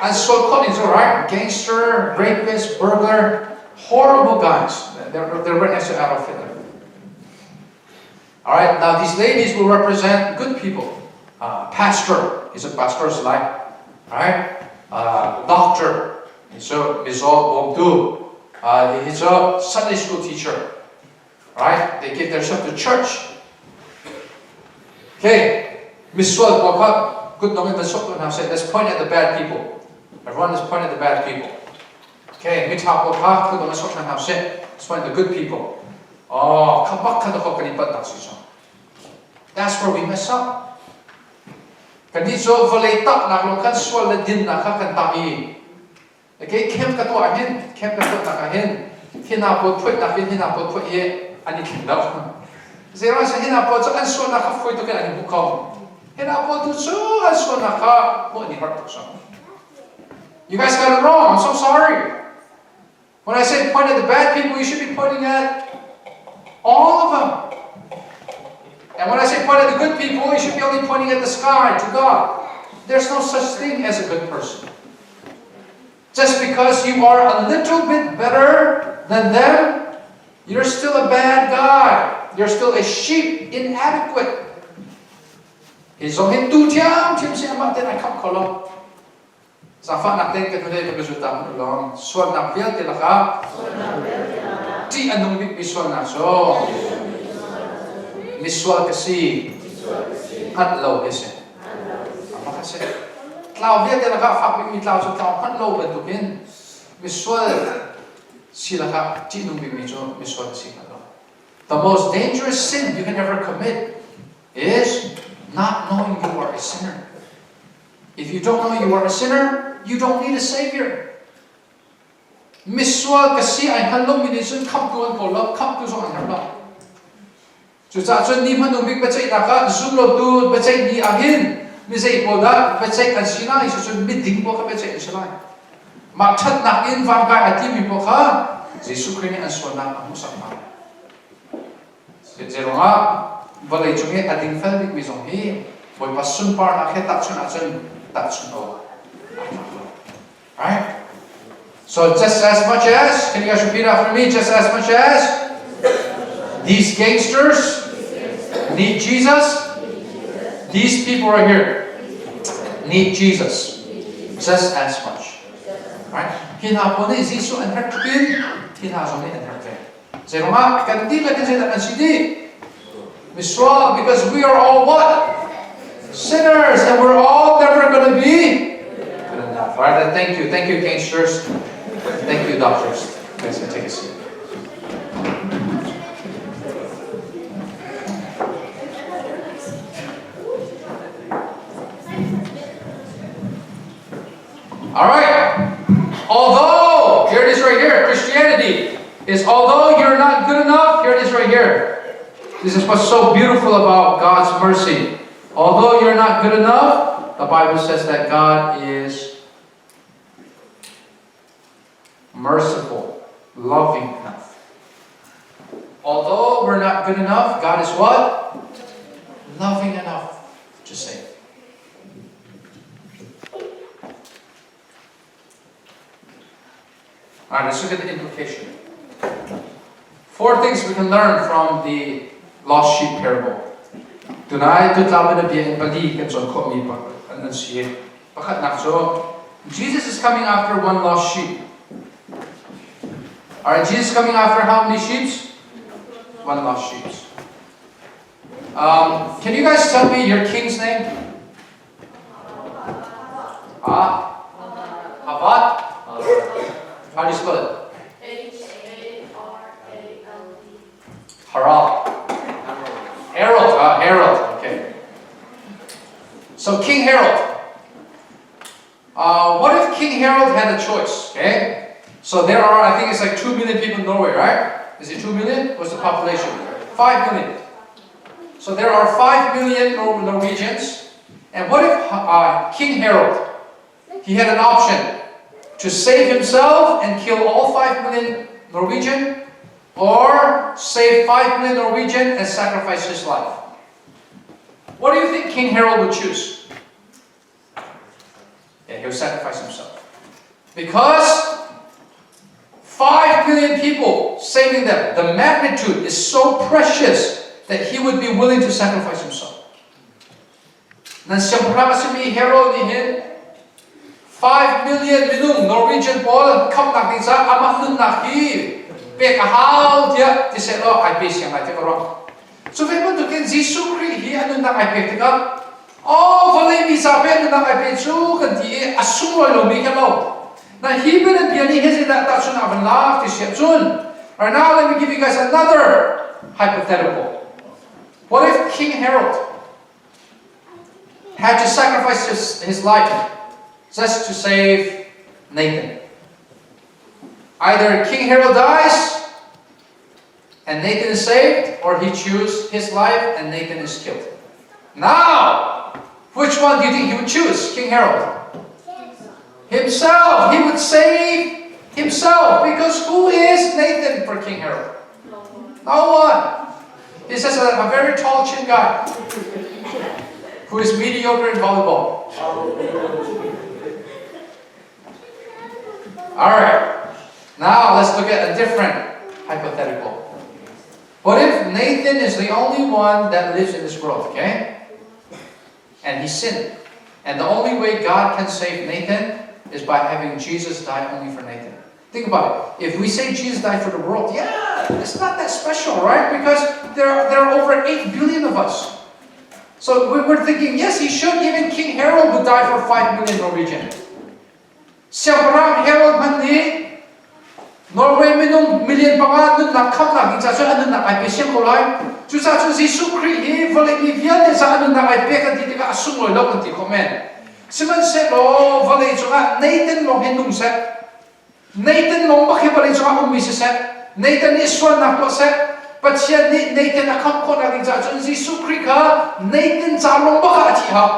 An sual khawh ning cu, right? Gangster, rapist, burglar, horrible guys. They're right next to Adolf Hitler. All right, now these ladies will represent good people. Pastor, he's a pastor's life. All right, doctor, he's a mizaw bawmtu. He's a Sunday school teacher. Right, they give themselves to church. Okay, misual pawl kha kutdong in van sok tuah hna seh. Let's point at the bad people. Everyone is point at the bad people. Okay, miṭha pawl kha kutdong in sok hna seh. Let's point at the good people. Oh, kha bak kha dahkaw kan i palh tak si so. That's where we mess up. Kannih cu vawlei tahnak lawng khan sual le dinnak kha kan tah i okay, camp ka tuah hin, camp ka tuahnak ah hin hina pawl phuaihnak in hina pawl phuaih hi an i thleng lo. Zeiruang seh hina pawl cu an sualnak kha fawi tuk in an i hmuh ko. Hina pawl tu cu an sualnak kha hmuh an i harh tuk so. You guys got it wrong. I'm so sorry. When I say point at the bad people, you should be pointing at all of them. And when I say point at the good people, you should be only pointing at the sky to God. There's no such thing as a good person. Just because you are a little bit better than them, you're still a bad guy. You're still a sheep, inadequate. Hi zong hin tu ṭhiamṭhiam si amah ten ai khamh kho lo. Zaangfahnak tein kan hnulei va ka zul ta hmanh u law sualnak vialte lakah ṭih a nung bikmi sualnak cu misual ka si hngalh lo hi a si. Pakhat si. Tlau vialte lakah fak bikmi tlau cu tlau hngalh lo bantukin misual si lakah ṭih nung bikmi cu misual ka si hngalh lo. The most dangerous sin you can ever commit is not knowing you are a sinner. If you don't know you are a sinner, you don't need a savior. Misual ka si ai hngal lomi nih cun khamhtu an kawl lo, khamhtu zong an herh lo. Cucaah cun ni hmanung bik biaceihnak ah zumlotu biaceih ni ah hin mi zei pawl dah biaceih an si lai cucun miding pawl kha biaceih an si lai. Mah ṭhatnak in vangkai a timi pawl kha Jesuh Khrih nih an sualnak a hmuhsak hna. Zeiruangah vawlei cung i a dingfel bikmi zong hi Bawipa sunparnak he tahchunh ahcun tahchunh awk aa tlak lo. Right? So just as much as, can you guys repeat after me? Just as much as these gangsters need Jesus, these people right here need Jesus just as much. Right? Hi hna pawl nih Jesuh an herh tluk in hi hna zong nih an herh ve. Zeiruangah kan dihlak in zeidah kan si dih? Misual, because we are all what? Sinners, and we're all never going to be good enough. All right, thank you. Thank you, gangsters. Thank you, doctors. Guys, can take a seat. All right. Although, here it is right here, Christianity is although you're not good enough, here it is right here. This is what's so beautiful about God's mercy. Although you're not good enough, the Bible says that God is merciful, loving enough. Although we're not good enough, God is what? Loving enough to save. All right, let's look at the implication. Four things we can learn from the lost sheep parable. Tunai tutla bia in pali kan cawn khawhmi an si. Pakhatnak cu Jesus is coming after one lost sheep. All right, Jesus is coming after how many sheep? One lost sheep. Can you guys tell me your king's name? Ah? Havat? How do you spell it? H-A-R-A-L-D. Harald. Harold. Harold. Okay. So King Harold. What if King Harold had a choice? Okay. So there are, I think it's like 2 million people in Norway, right? Is it 2 million? What's the population? 5 million. So there are 5 million Norwegians. And what if King Harold, he had an option to save himself and kill all 5 million Norwegian or save 5 million Norwegian and sacrifice his life? What do you think King Harold would choose? Yeah, he would sacrifice himself. Because 5 million people, saving them, the magnitude is so precious that he would be willing to sacrifice himself. Nan siangpahrang a simi Herod nih hin 5 million minung Norwegian pawl khamhnak ding caah amah nunnak hi pek a hau tiah ti seh law ai pe siang lai ti ka ruah. Cu ve bantukin Jesuh Khrih hi a nunnak ai pek tikah oh vawlei mi ca pe nunnak ai pe cu kan ti i a sunglawi lomi kan lo. Na hi bianabia nih hin zeidah tahchun ah van lak ti siah cun Right now let me give you guys another hypothetical. What if King Herod had to sacrifice his life just to save Nathan? Either King Herod dies and Nathan is saved, or he chooses his life and Nathan is killed. Now, which one do you think he would choose, King Herod? Himself. He would save himself because who is Nathan for King Herod? No one. He's just a very tall chin guy who is mediocre in volleyball. All right. Now let's look at a different hypothetical. What if Nathan is the only one that lives in this world, okay? And he sinned. And the only way God can save Nathan is by having Jesus die only for Nathan. Think about it. If we say Jesus died for the world, yeah, it's not that special, right? Because there are over 8 billion of us. So we're thinking, yes, he should. Even King Harold would die for 5 million Norwegian. Siangpahrang Herod hmanh nih Norway minung million panga nunnak khamhnak ding caah cun a nunnak ai pe siang ko lai. Cucaah cun Jesuh Khrih hi vawlei mi vialte caah a nunnak ai pek kan ti tikah a sunglawi lo kan ti khawh men. Sihmanhsehlaw vawlei cungah Nathan lawng hi nung seh. Nathan lawng bak hi vawlei cungah ummi siseh, Nathan nih sualnak tuah seh, Pathian nih Nathan a khamh khawhnak ding caah cun Jesuh Khrih kha Nathan ca lawng bak ah a thi hau.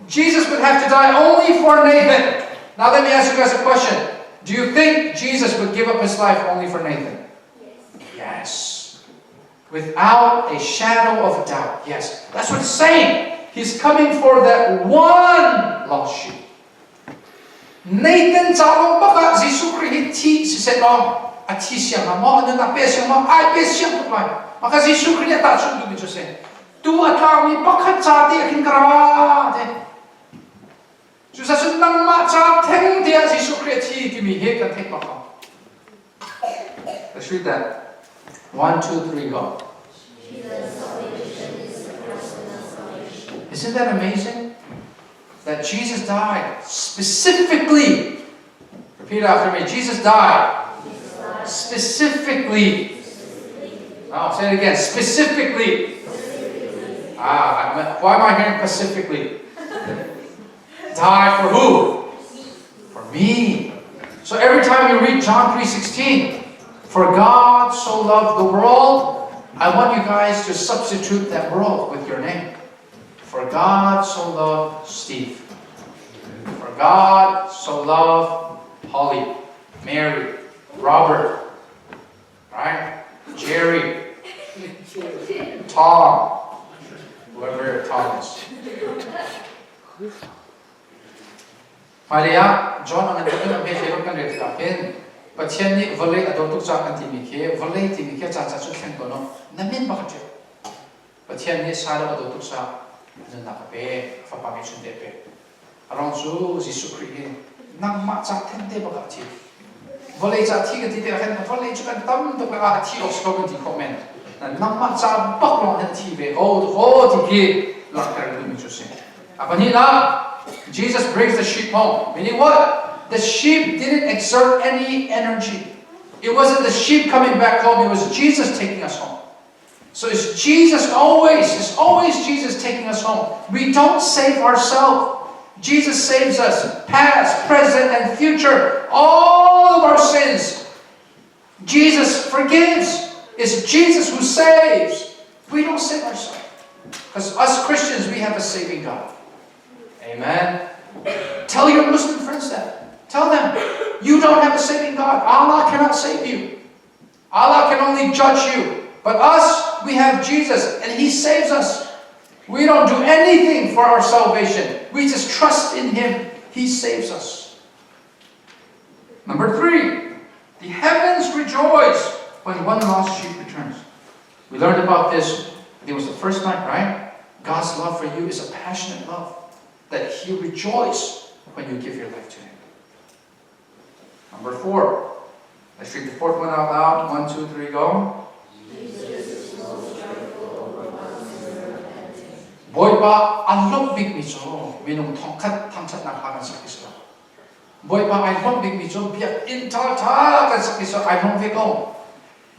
Jesus would have to die only for Nathan. Now let me ask you guys a question. Do you think Jesus would give up his life only for Nathan? Yes. Without a shadow of a doubt. Yes. That's what it's saying. He's coming for that one lost sheep. Nathan ca lawng bak ah Jesuh Khrih hi thi siseh law a thi siang hnga maw, a nunnak pe siang maw, ai pe siang tuk lai. Maka Jesuh Khrih nih a tahchunh duhmi cu a si. Tu a tlangmi pakhat ca te ah khin ka ra te. Cucaah nangmah ca theng te ah Jesuh Khrih a thi timi hi kan theih bak ko. Let's read that. One, two, three, go. Jesus' salvation is a personal salvation. Isn't that amazing? That Jesus died specifically. Repeat after me. Jesus died specifically. Now say it again. Specifically. Ah, why am I hearing specifically? Die for who? For me. So every time you read John 3:16, for God so loved the world, I want you guys to substitute that world with your name. For God so loved Steve. For God so loved Holly, Mary, Robert, right? Jerry, Tom, whoever Tom is. Hmailei ah John a ngan tuk in a hme kan rel tikah khin Pathian nih vawlei a dawt tuk caah kan timi khi vawlei timi khi a caan caan cu thleng tawn na min bak a ṭial. Pathian nih Silo a dawt tuk caah nunnak a pek, a fapa ngeihchun te a pek. A ruang cu Jesuh Khrih hi nangmah ca thengte bak ah a thi. Vawlei ca thi kan ti tikah khin vawlei cu kan tam tuk ah a thi awk si ko kan ti khawh men. Nangmah ca bak lawng hin a thi ve ko ko ti khi langhter duhmi cu a si. A pahnihnak, Jesus brings the sheep home. Meaning what? The sheep didn't exert any energy. It wasn't the sheep coming back home, it was Jesus taking us home. So it's Jesus always, it's always Jesus taking us home. We don't save ourselves. Jesus saves us, past, present, and future, all of our sins. Jesus forgives. It's Jesus who saves. We don't save ourselves. Because us Christians, we have a saving God. Amen. Tell your Muslim friends that. Tell them, you don't have a saving God. Allah cannot save you. Allah can only judge you. But us, we have Jesus, and He saves us. We don't do anything for our salvation. We just trust in Him. He saves us. Number 3, the heavens rejoice when one lost sheep returns. We learned about this, I think it was the first night, right? God's love for you is a passionate love that He rejoices when you give your life to Him. Number 4, let's read the fourth one out loud. 1, 2, 3, go. Jesus is most joyful over one sinner repenting. Bawipa a lawmh bikmi cu minung thongkhat thangṭhatnak hla kan sak ti si lo. Bawipa ai lawmh bikmi cu biakinn ṭhaṭha kan sak ti si ai lawm ve ko.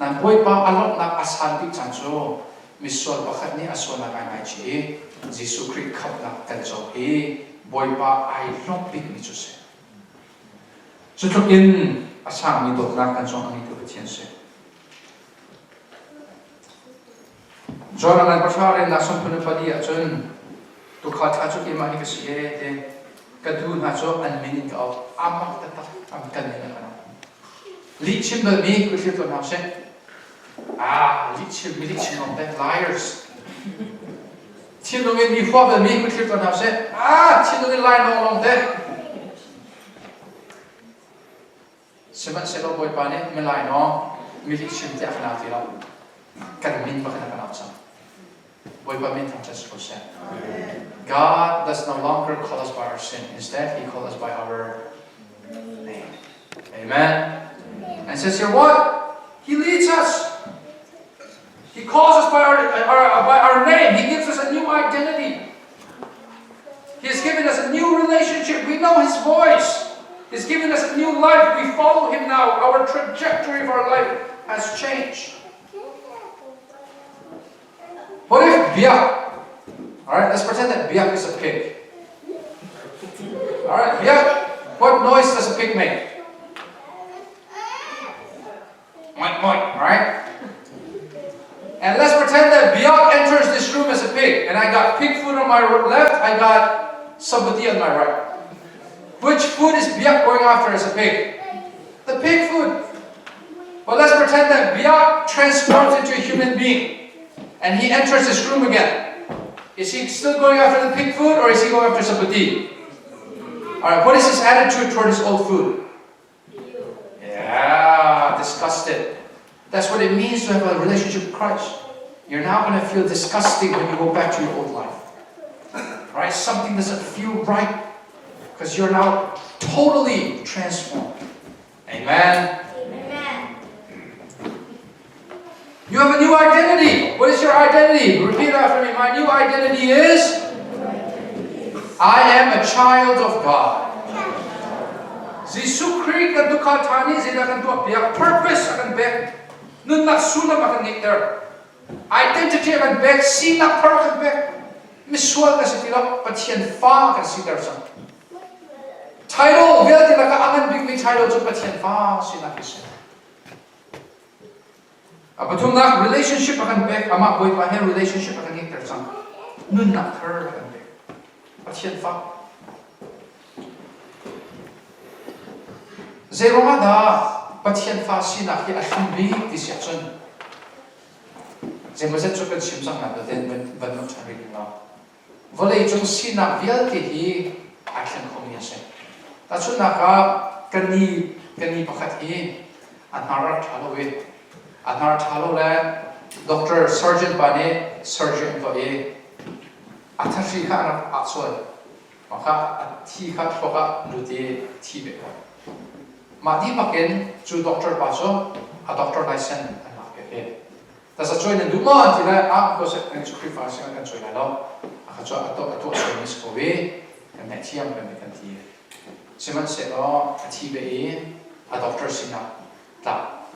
Nan Bawipa a lawmhnak a san bik caan cu misual pakhat nih a sualnak ai ngaichih i Jesuh Khrih khamhnak kan co hi Bawipa ai lawmh bikmi cu si. Cu tluk in a sangmi dawtnak kan cung a ngeitu Pathian si. John a ngan pahra rennak 34 ahcun tuukhal ṭha cu keimah hi ka si ee ti ka tuu hna cu an min in ka auh amak taktak an kan min in a kan auh. Lihchim balmi kuthlir tuan hna usih. Ah, lihchim mi lihchim lawng te liars. Thinlung in mi hua balmi kuthlir tuan hna usih. Ah, thinlung in lai nawng lawng te. Sihmanhsehlaw Bawipa nih milai nawng mi lihchim tiah a kan au ti lo. Kan min bak in a kan au cang. Bawipa min thangṭhat si ko seh. God does no longer call us by our sin. Instead, He calls us by our name. Amen. And says here what? He leads us. He calls us by our name. He gives us a new identity. He has given us a new relationship. We know His voice. He's given us a new life. We follow Him now. Our trajectory of our life has changed. What if Biak? All right, let's pretend that Biak is a pig. All right, Biak, what noise does a pig make? that Biak enters this room as a pig, and I got pig food on my left, I got somebody on my right. Which food is Biak going after as a pig? The pig food. But let's pretend that Biak transforms into a human being and he enters this room again. Is he still going after the pig food or is he going after sabuti? All right, what is his attitude toward his old food? Yeah, disgusted. That's what it means to have a relationship with Christ. You're now going to feel disgusting when you go back to your old life. Right? Something doesn't feel right because you're now totally transformed. Amen. Amen. You have a new identity. What is your identity? Repeat after me. My new identity is I am a child of God. Jesuh Khrih kan tuukhal ṭha nih zeidah kan tuahpiak? Purpose a kan pek. Nunnak sullam a kan ngeihter. Identity a kan pek. Sinak thar a kan pek. Misual kan si ti lo, Pathian fa kan siter cang. Title vialte lakah a ngan bikmi title cu Pathian fa sinak hi si. A pathumnak relationship a kan pek. Amah Bawipa he relationship a kan ngeihter cang. Nunnak thar a kan pek. Pathian fa. Zeiruangah dah Pathian fa sinak hi a hrum bik ti si ahcun zeimawzet cu kan chim cang lai ten van nok ṭhan rih ning law vawleicung sinak vialte hi ai thleng khomi a si. Tahchunhnak ah kan ni kan ni pakhat hi a hnar rak ṭha lo i a hnar ṭha lo le doctor surgeon pa nih surgery an tuah i a thahri kha a rak ah sual mah kha a thi kha thluak ah lut i thi ve ko mah dih bak in cu doctor pa cu a doctor license an lak piak i tasa cuai nan duh maw an ti lai ah ko seh kan cu Khrihfa si kan cuai lai lo a kha cu a tuah a tuah sual mi si ko i kan ngaihthiam kan kan ti sihmanhsehlaw a thi ve i a doctor sinak tlak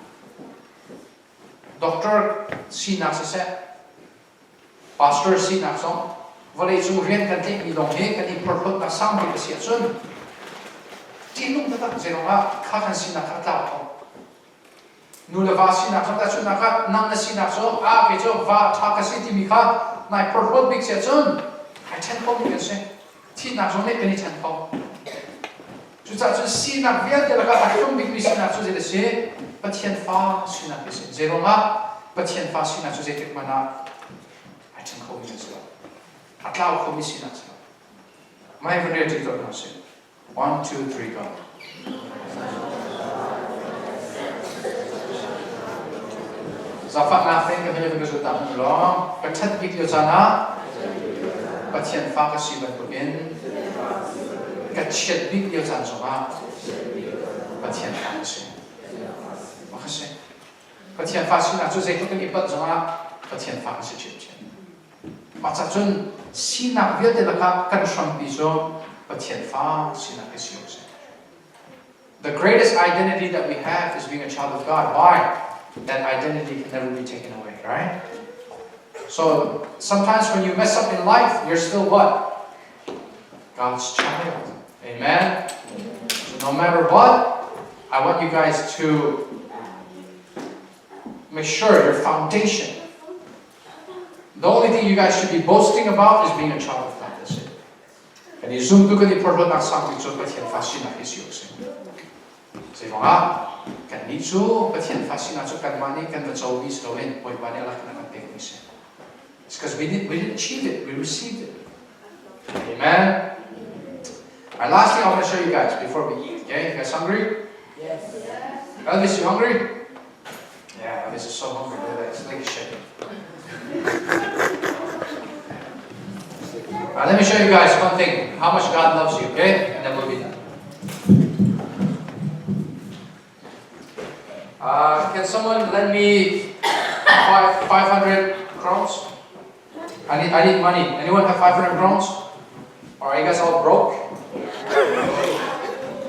doctor sinak siseh pastor sinak zong vawleicung rian kan tlaihmi lawng hi kan i phorhlawtnak sangbik a si ahcun ṭihnung taktak zeiruang ah kha kan sinak kha a tlau kho nu le va sinak zong tahchunhnak ah nang na sinak cu a kei cu va ṭha ka si timi kha nai phorhlawt bik si ahcun ai ṭhen khomi kan si thihnak zong nih kan i ṭhen kho cucaah cun sinak vialte lakah a hlum bikmi sinak cu zei a si Pathian fa sinak hi a si zeiruang ah Pathian fa sinak cu zeitik hmanh ah ai ṭhen khomi an si lo a tlau khomi sinak si lo mai van rel ṭi tuah hna usih 1 2 3 go Zafahnak tein ka hmel ka zul ta hmu law ka ṭhat bik lio caan ah Pathian fa ka si bantukin ka chiat bik lio caan zongah Pathian fa ka si. Mah ka si. Pathian fa sinak cu zeitluk in i palh zongah Pathian fa ka si ṭhiamṭhiam. Mah ca cun sinak vialte lakah kan hrampi cu Pathian fa sinak hi si awk a si. The greatest identity that we have is being a child of God. Why? That identity can never be taken away, right? So sometimes when you mess up in life, you're still what? God's child. Amen? So no matter what, I want you guys to make sure your foundation. The only thing you guys should be boasting about is being a child of God. That's it. Kan i zumtu kan i phorhlawtnak sangpi cu Pathian fa sinak hi si awk si. Zeiruangah kannih cu Pathian fa sinak cu kanmah nih kan va comi si loin Bawipa nih a lak in a kan pekmi si. It's because we didn't achieve it, we received it. Amen. All right, last thing I want to show you guys before we eat. Okay, you guys hungry? Yes. Elvis, you hungry? Yeah, Elvis is so hungry. Look at that, his leg is shaking. All right, let me show you guys one thing, how much God loves you, okay? And then we'll be done. Can someone lend me 500 crowns? I need money. Anyone have 500 crowns? Or are you guys all broke?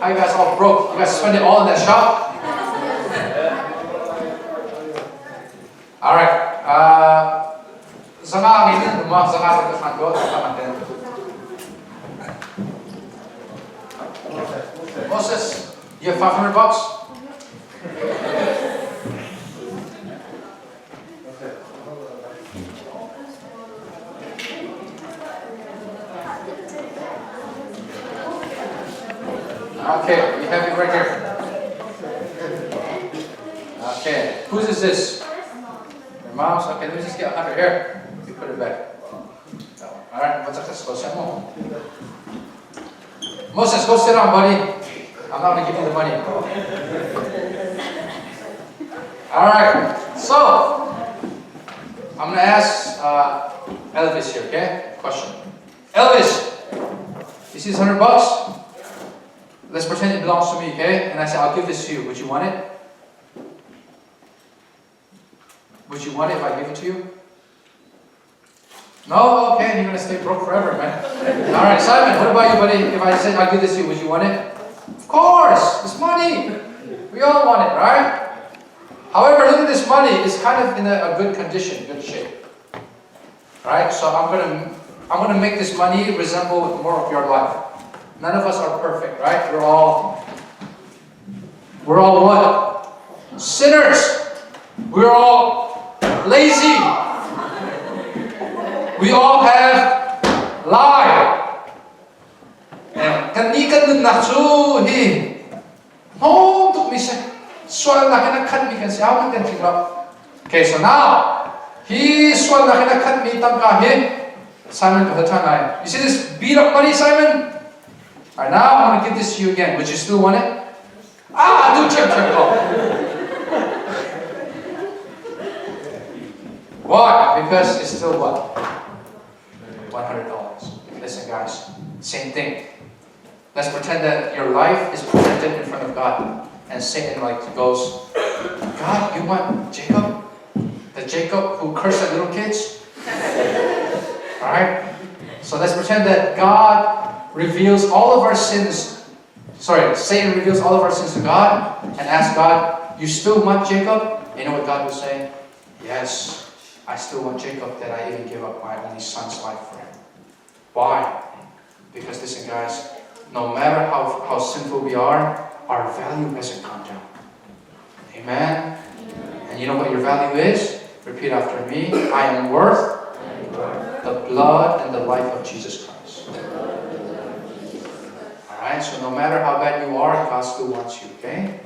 How you guys all broke? You guys spend it all in that shop? All right. 500 ngei ma 500 ka khan ko ta Moses, you have $500? Okay, we have it right here. Okay, whose is this? Your mom's? Okay, let me just get 100 here. You put it back. That one. All right, what's up? Go sit Moses, go sit down, buddy. I'm not going to give you the money. All right, so I'm going to ask Elvis here, okay? Question. Elvis, you see this $100? Let's pretend it belongs to me, okay? And I say, I'll give this to you. Would you want it? Would you want it if I give it to you? No? Okay, you're going to stay broke forever, man. All right, Simon, what about you, buddy? If I said I'll give this to you, would you want it? Of course! It's money! We all want it, right? However, look at this money. It's kind of in a good condition, good shape. Right? So I'm gonna make this money resemble more of your life. None of us are perfect, right? We're all what? Sinners. We're all lazy. We all have lied. Kan nih kan nunnak cu hi hmong tuk mi si sualnak in a khat mi kan si au kan tling lo. Okay, so now hi sualnak in a khat mi tangka hi Simon ka than lai. You see this beat up money, Simon? All right, now I'm going to give this to you again. Would you still want it? Ah, do check check go. Why? Because it's still what? $100. Listen, guys, same thing. Let's pretend that your life is presented in front of God. And Satan like goes, "God, you want Jacob? The Jacob who cursed at little kids?" Alright? So let's pretend that God reveals all of our sins. Sorry, Satan reveals all of our sins to God and asks God, "You still want Jacob?" You know what God will say? "Yes, I still want Jacob, that I even give up my only son's life for him." Why? Because listen, guys, no matter how sinful we are, our value hasn't gone down. Amen? And you know what your value is? Repeat after me. I am worth the blood and the life of Jesus Christ. Alright, so no matter how bad you are, God still wants you, okay?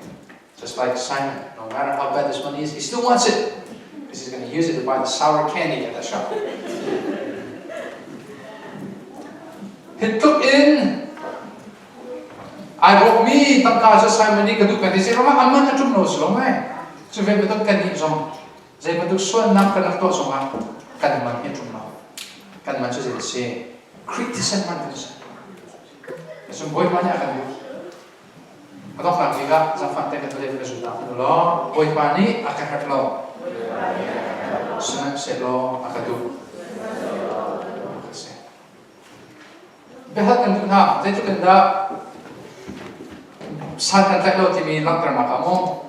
Just like Simon, no matter how bad this money is, he still wants it. Because he's going to use it to buy the sour candy at the shop. He took in ai mi tangka cu Simon nih ka duh kan ti si rama aman a ṭum lo si lo mai cu ve bantuk kan nih zong zei bantuk sualnak kan rak tuah zongah kan man hi ṭum lo. Kan man cu zei si? Khrih thisen man kan si. Cun Bawipa nih a kan duh. A donghnak bik ah zaangfah te kan le ka zulh kan law. Bawipa nih a ka herh lo, sihmanhsehlaw a ka duh. Biahal kan duh hna. Zeitluk in dah san kan tlaih lo timi langhternak ah maw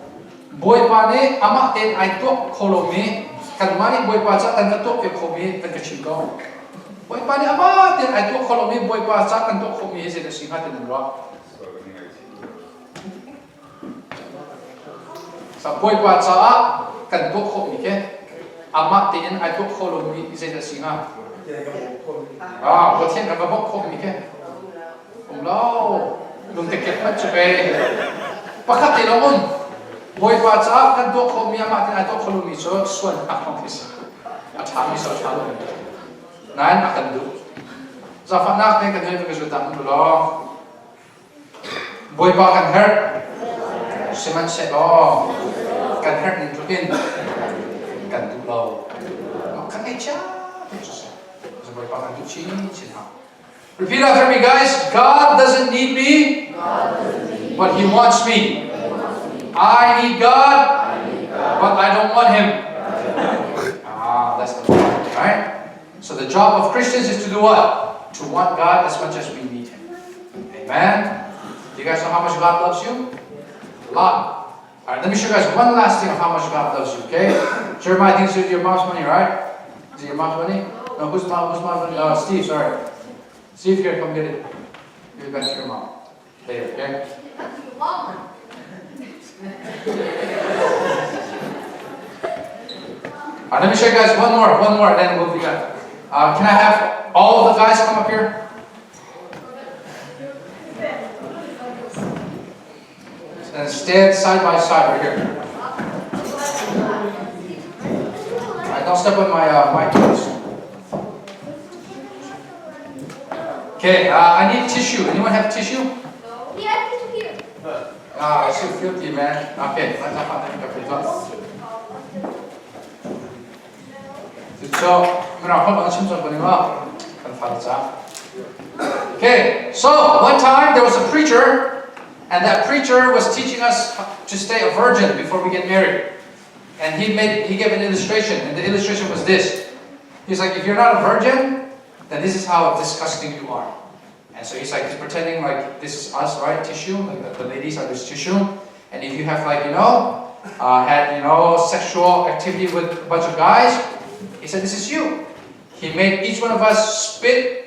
Bawipa nih amah tein ai tuah kho lomi, kanmah nih Bawipa ca kan ka tuah piak khomi kan ka chim ko. Bawipa nih amah tein ai tuah kho lomi, Bawipa ca kan tuah khomi hi zei dah si hnga ti nan ruah? Sa Bawipa caah kan tuah khawhmi khi amah tein ai tuah kho lomi zei dah si hnga? Ah, Pathian kan va bawmh khawhmi khi um lo. Lungtekep hmanh cu pe pakhat te lawng um. Bawipa caah kan tuah khawhmi, amah tein ai tuah kho lomi cu sualnak lawng khi si. A ṭhami cu a ṭha lo nain a kan duh. Zaangfahnak te kan hei ka zul ta law. Bawipa kan herh, sihmanhsehlaw kan herh ning tluk in kan duh lo. Kan ngaihchia te cu si. Bawipa kan duh chin chin hau. Repeat after me, guys. God doesn't need me, but He wants me. I need God, but I don't want Him. Ah, that's the problem, right? So the job of Christians is to do what? To want God as much as we need Him. Amen. Do you guys know how much God loves you? A lot. All right, let me show you guys one last thing of how much God loves you, okay? Jeremiah, I think it's your mom's money, right? Is it your mom's money? No, who's mom? Who's mom's money? Steve, sorry. Steve, here, come get it. Give it back to your mom. Later, okay? Mom. All right, let me show you guys one more, and then we'll be done. Can I have all the guys come up here? Then stand side by side right here. All right, don't step on my mic, please. Okay, I need tissue. Anyone have tissue? No. Yeah, tissue here. Ah, it's so filthy, man. Okay, let's have a So, Okay, so one time there was a preacher, and that preacher was teaching us to stay a virgin before we get married. And he gave an illustration, and the illustration was this. He's like, if you're not a virgin, then this is how disgusting you are. And so he's like, he's pretending like this is us, right? Tissue, like the ladies are this tissue. And if you have like, had, sexual activity with a bunch of guys, he said, this is you. He made each one of us spit,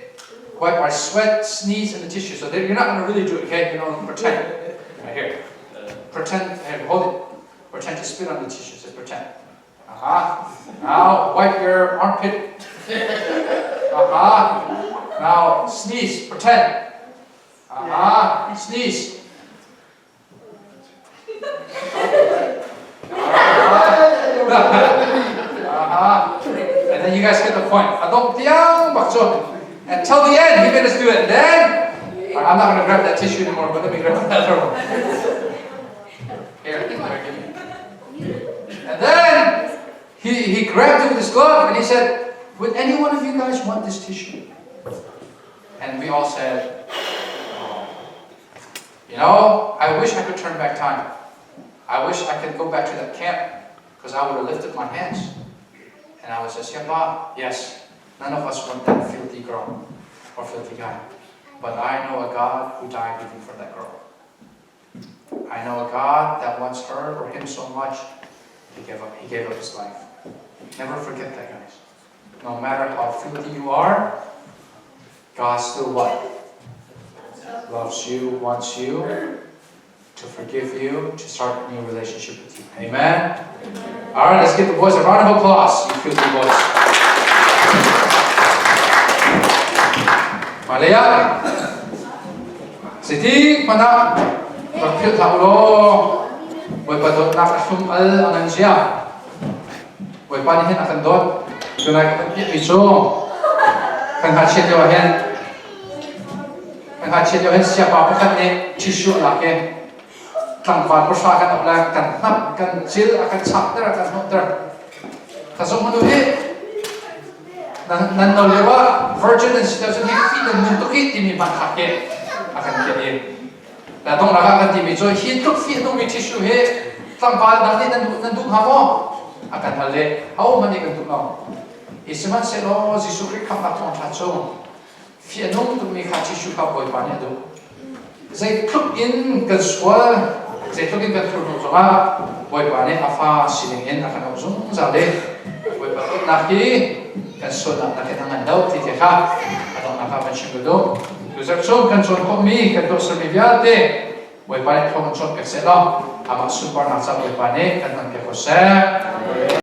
wipe our sweat, sneeze, and the tissue. So you're not going to really do it, okay? Pretend. Right here. Pretend, here, hold it. Pretend to spit on the tissue. Just pretend. Uh-huh. Now, wipe your armpit. Uh-huh. Now, sneeze. Pretend. Uh-huh. Sneeze. Uh-huh. And then you guys get the point. Until the end, he made us do it. And then, I'm not going to grab that tissue anymore, but let me grab another one. Here, give me. And then, he grabbed it with his glove and he said, would any one of you guys want this tissue? And we all said, oh. I wish I could turn back time. I wish I could go back to that camp because I would have lifted my hands. And I would say, Siapa, yes, none of us want that filthy girl or filthy guy. But I know a God who died even for that girl. I know a God that wants her or him so much, he gave up his life. Never forget that, guys. No matter how filthy you are, God still what? Loves you, wants you, to forgive you, to start a new relationship with you. Amen? Amen. All right, let's give the boys a round of applause, you filthy boys. Malaya, Siti mana rak philh hlah ulaw Bawipa dawtnak a thlum al a ngan zia. Bawipa nih hin a kan dawt. Tunai ka kan piahmi cu kan ngakchiat lio ah hin kan ngakchiat lio hin siapa pakhat nih tissue a lak i tlangval pahra kan um le kan hnap kan cil a kan chakter a kan hnawhter. Ka zumh hnu hi nan no lio ah virgin nan si lio cun hi fih nan nun tuk hi timi hmanthlak hi a kan kian i la dongnak ah kan timi cu hi tluk fih a nungmi tissue hi tlangval dang nih nan duh hnga maw a kan hal i ahohmanh nih kan duh lo. I sihmanhsehlaw Jesuh Khrih khamhnak thawngṭha cu fih a nung tukmi kha tissue kha Bawipa nih a duh. Zeitluk in kan sual, zeitluk in kan thurhnawh zongah Bawipa nih a fa sining in a kan auh zungzal i Bawipa dawtnak hi kan sualnak nakin a ngan deuh ti te kha a donghnak ah van chim ka duh. Tuzarh chung kan cawn khawhmi, kan tuahsermi vialte Bawipa nih thawng in cawnpiak seh law amah sunparnak ca Bawipa nih kan hmanpiak ko seh.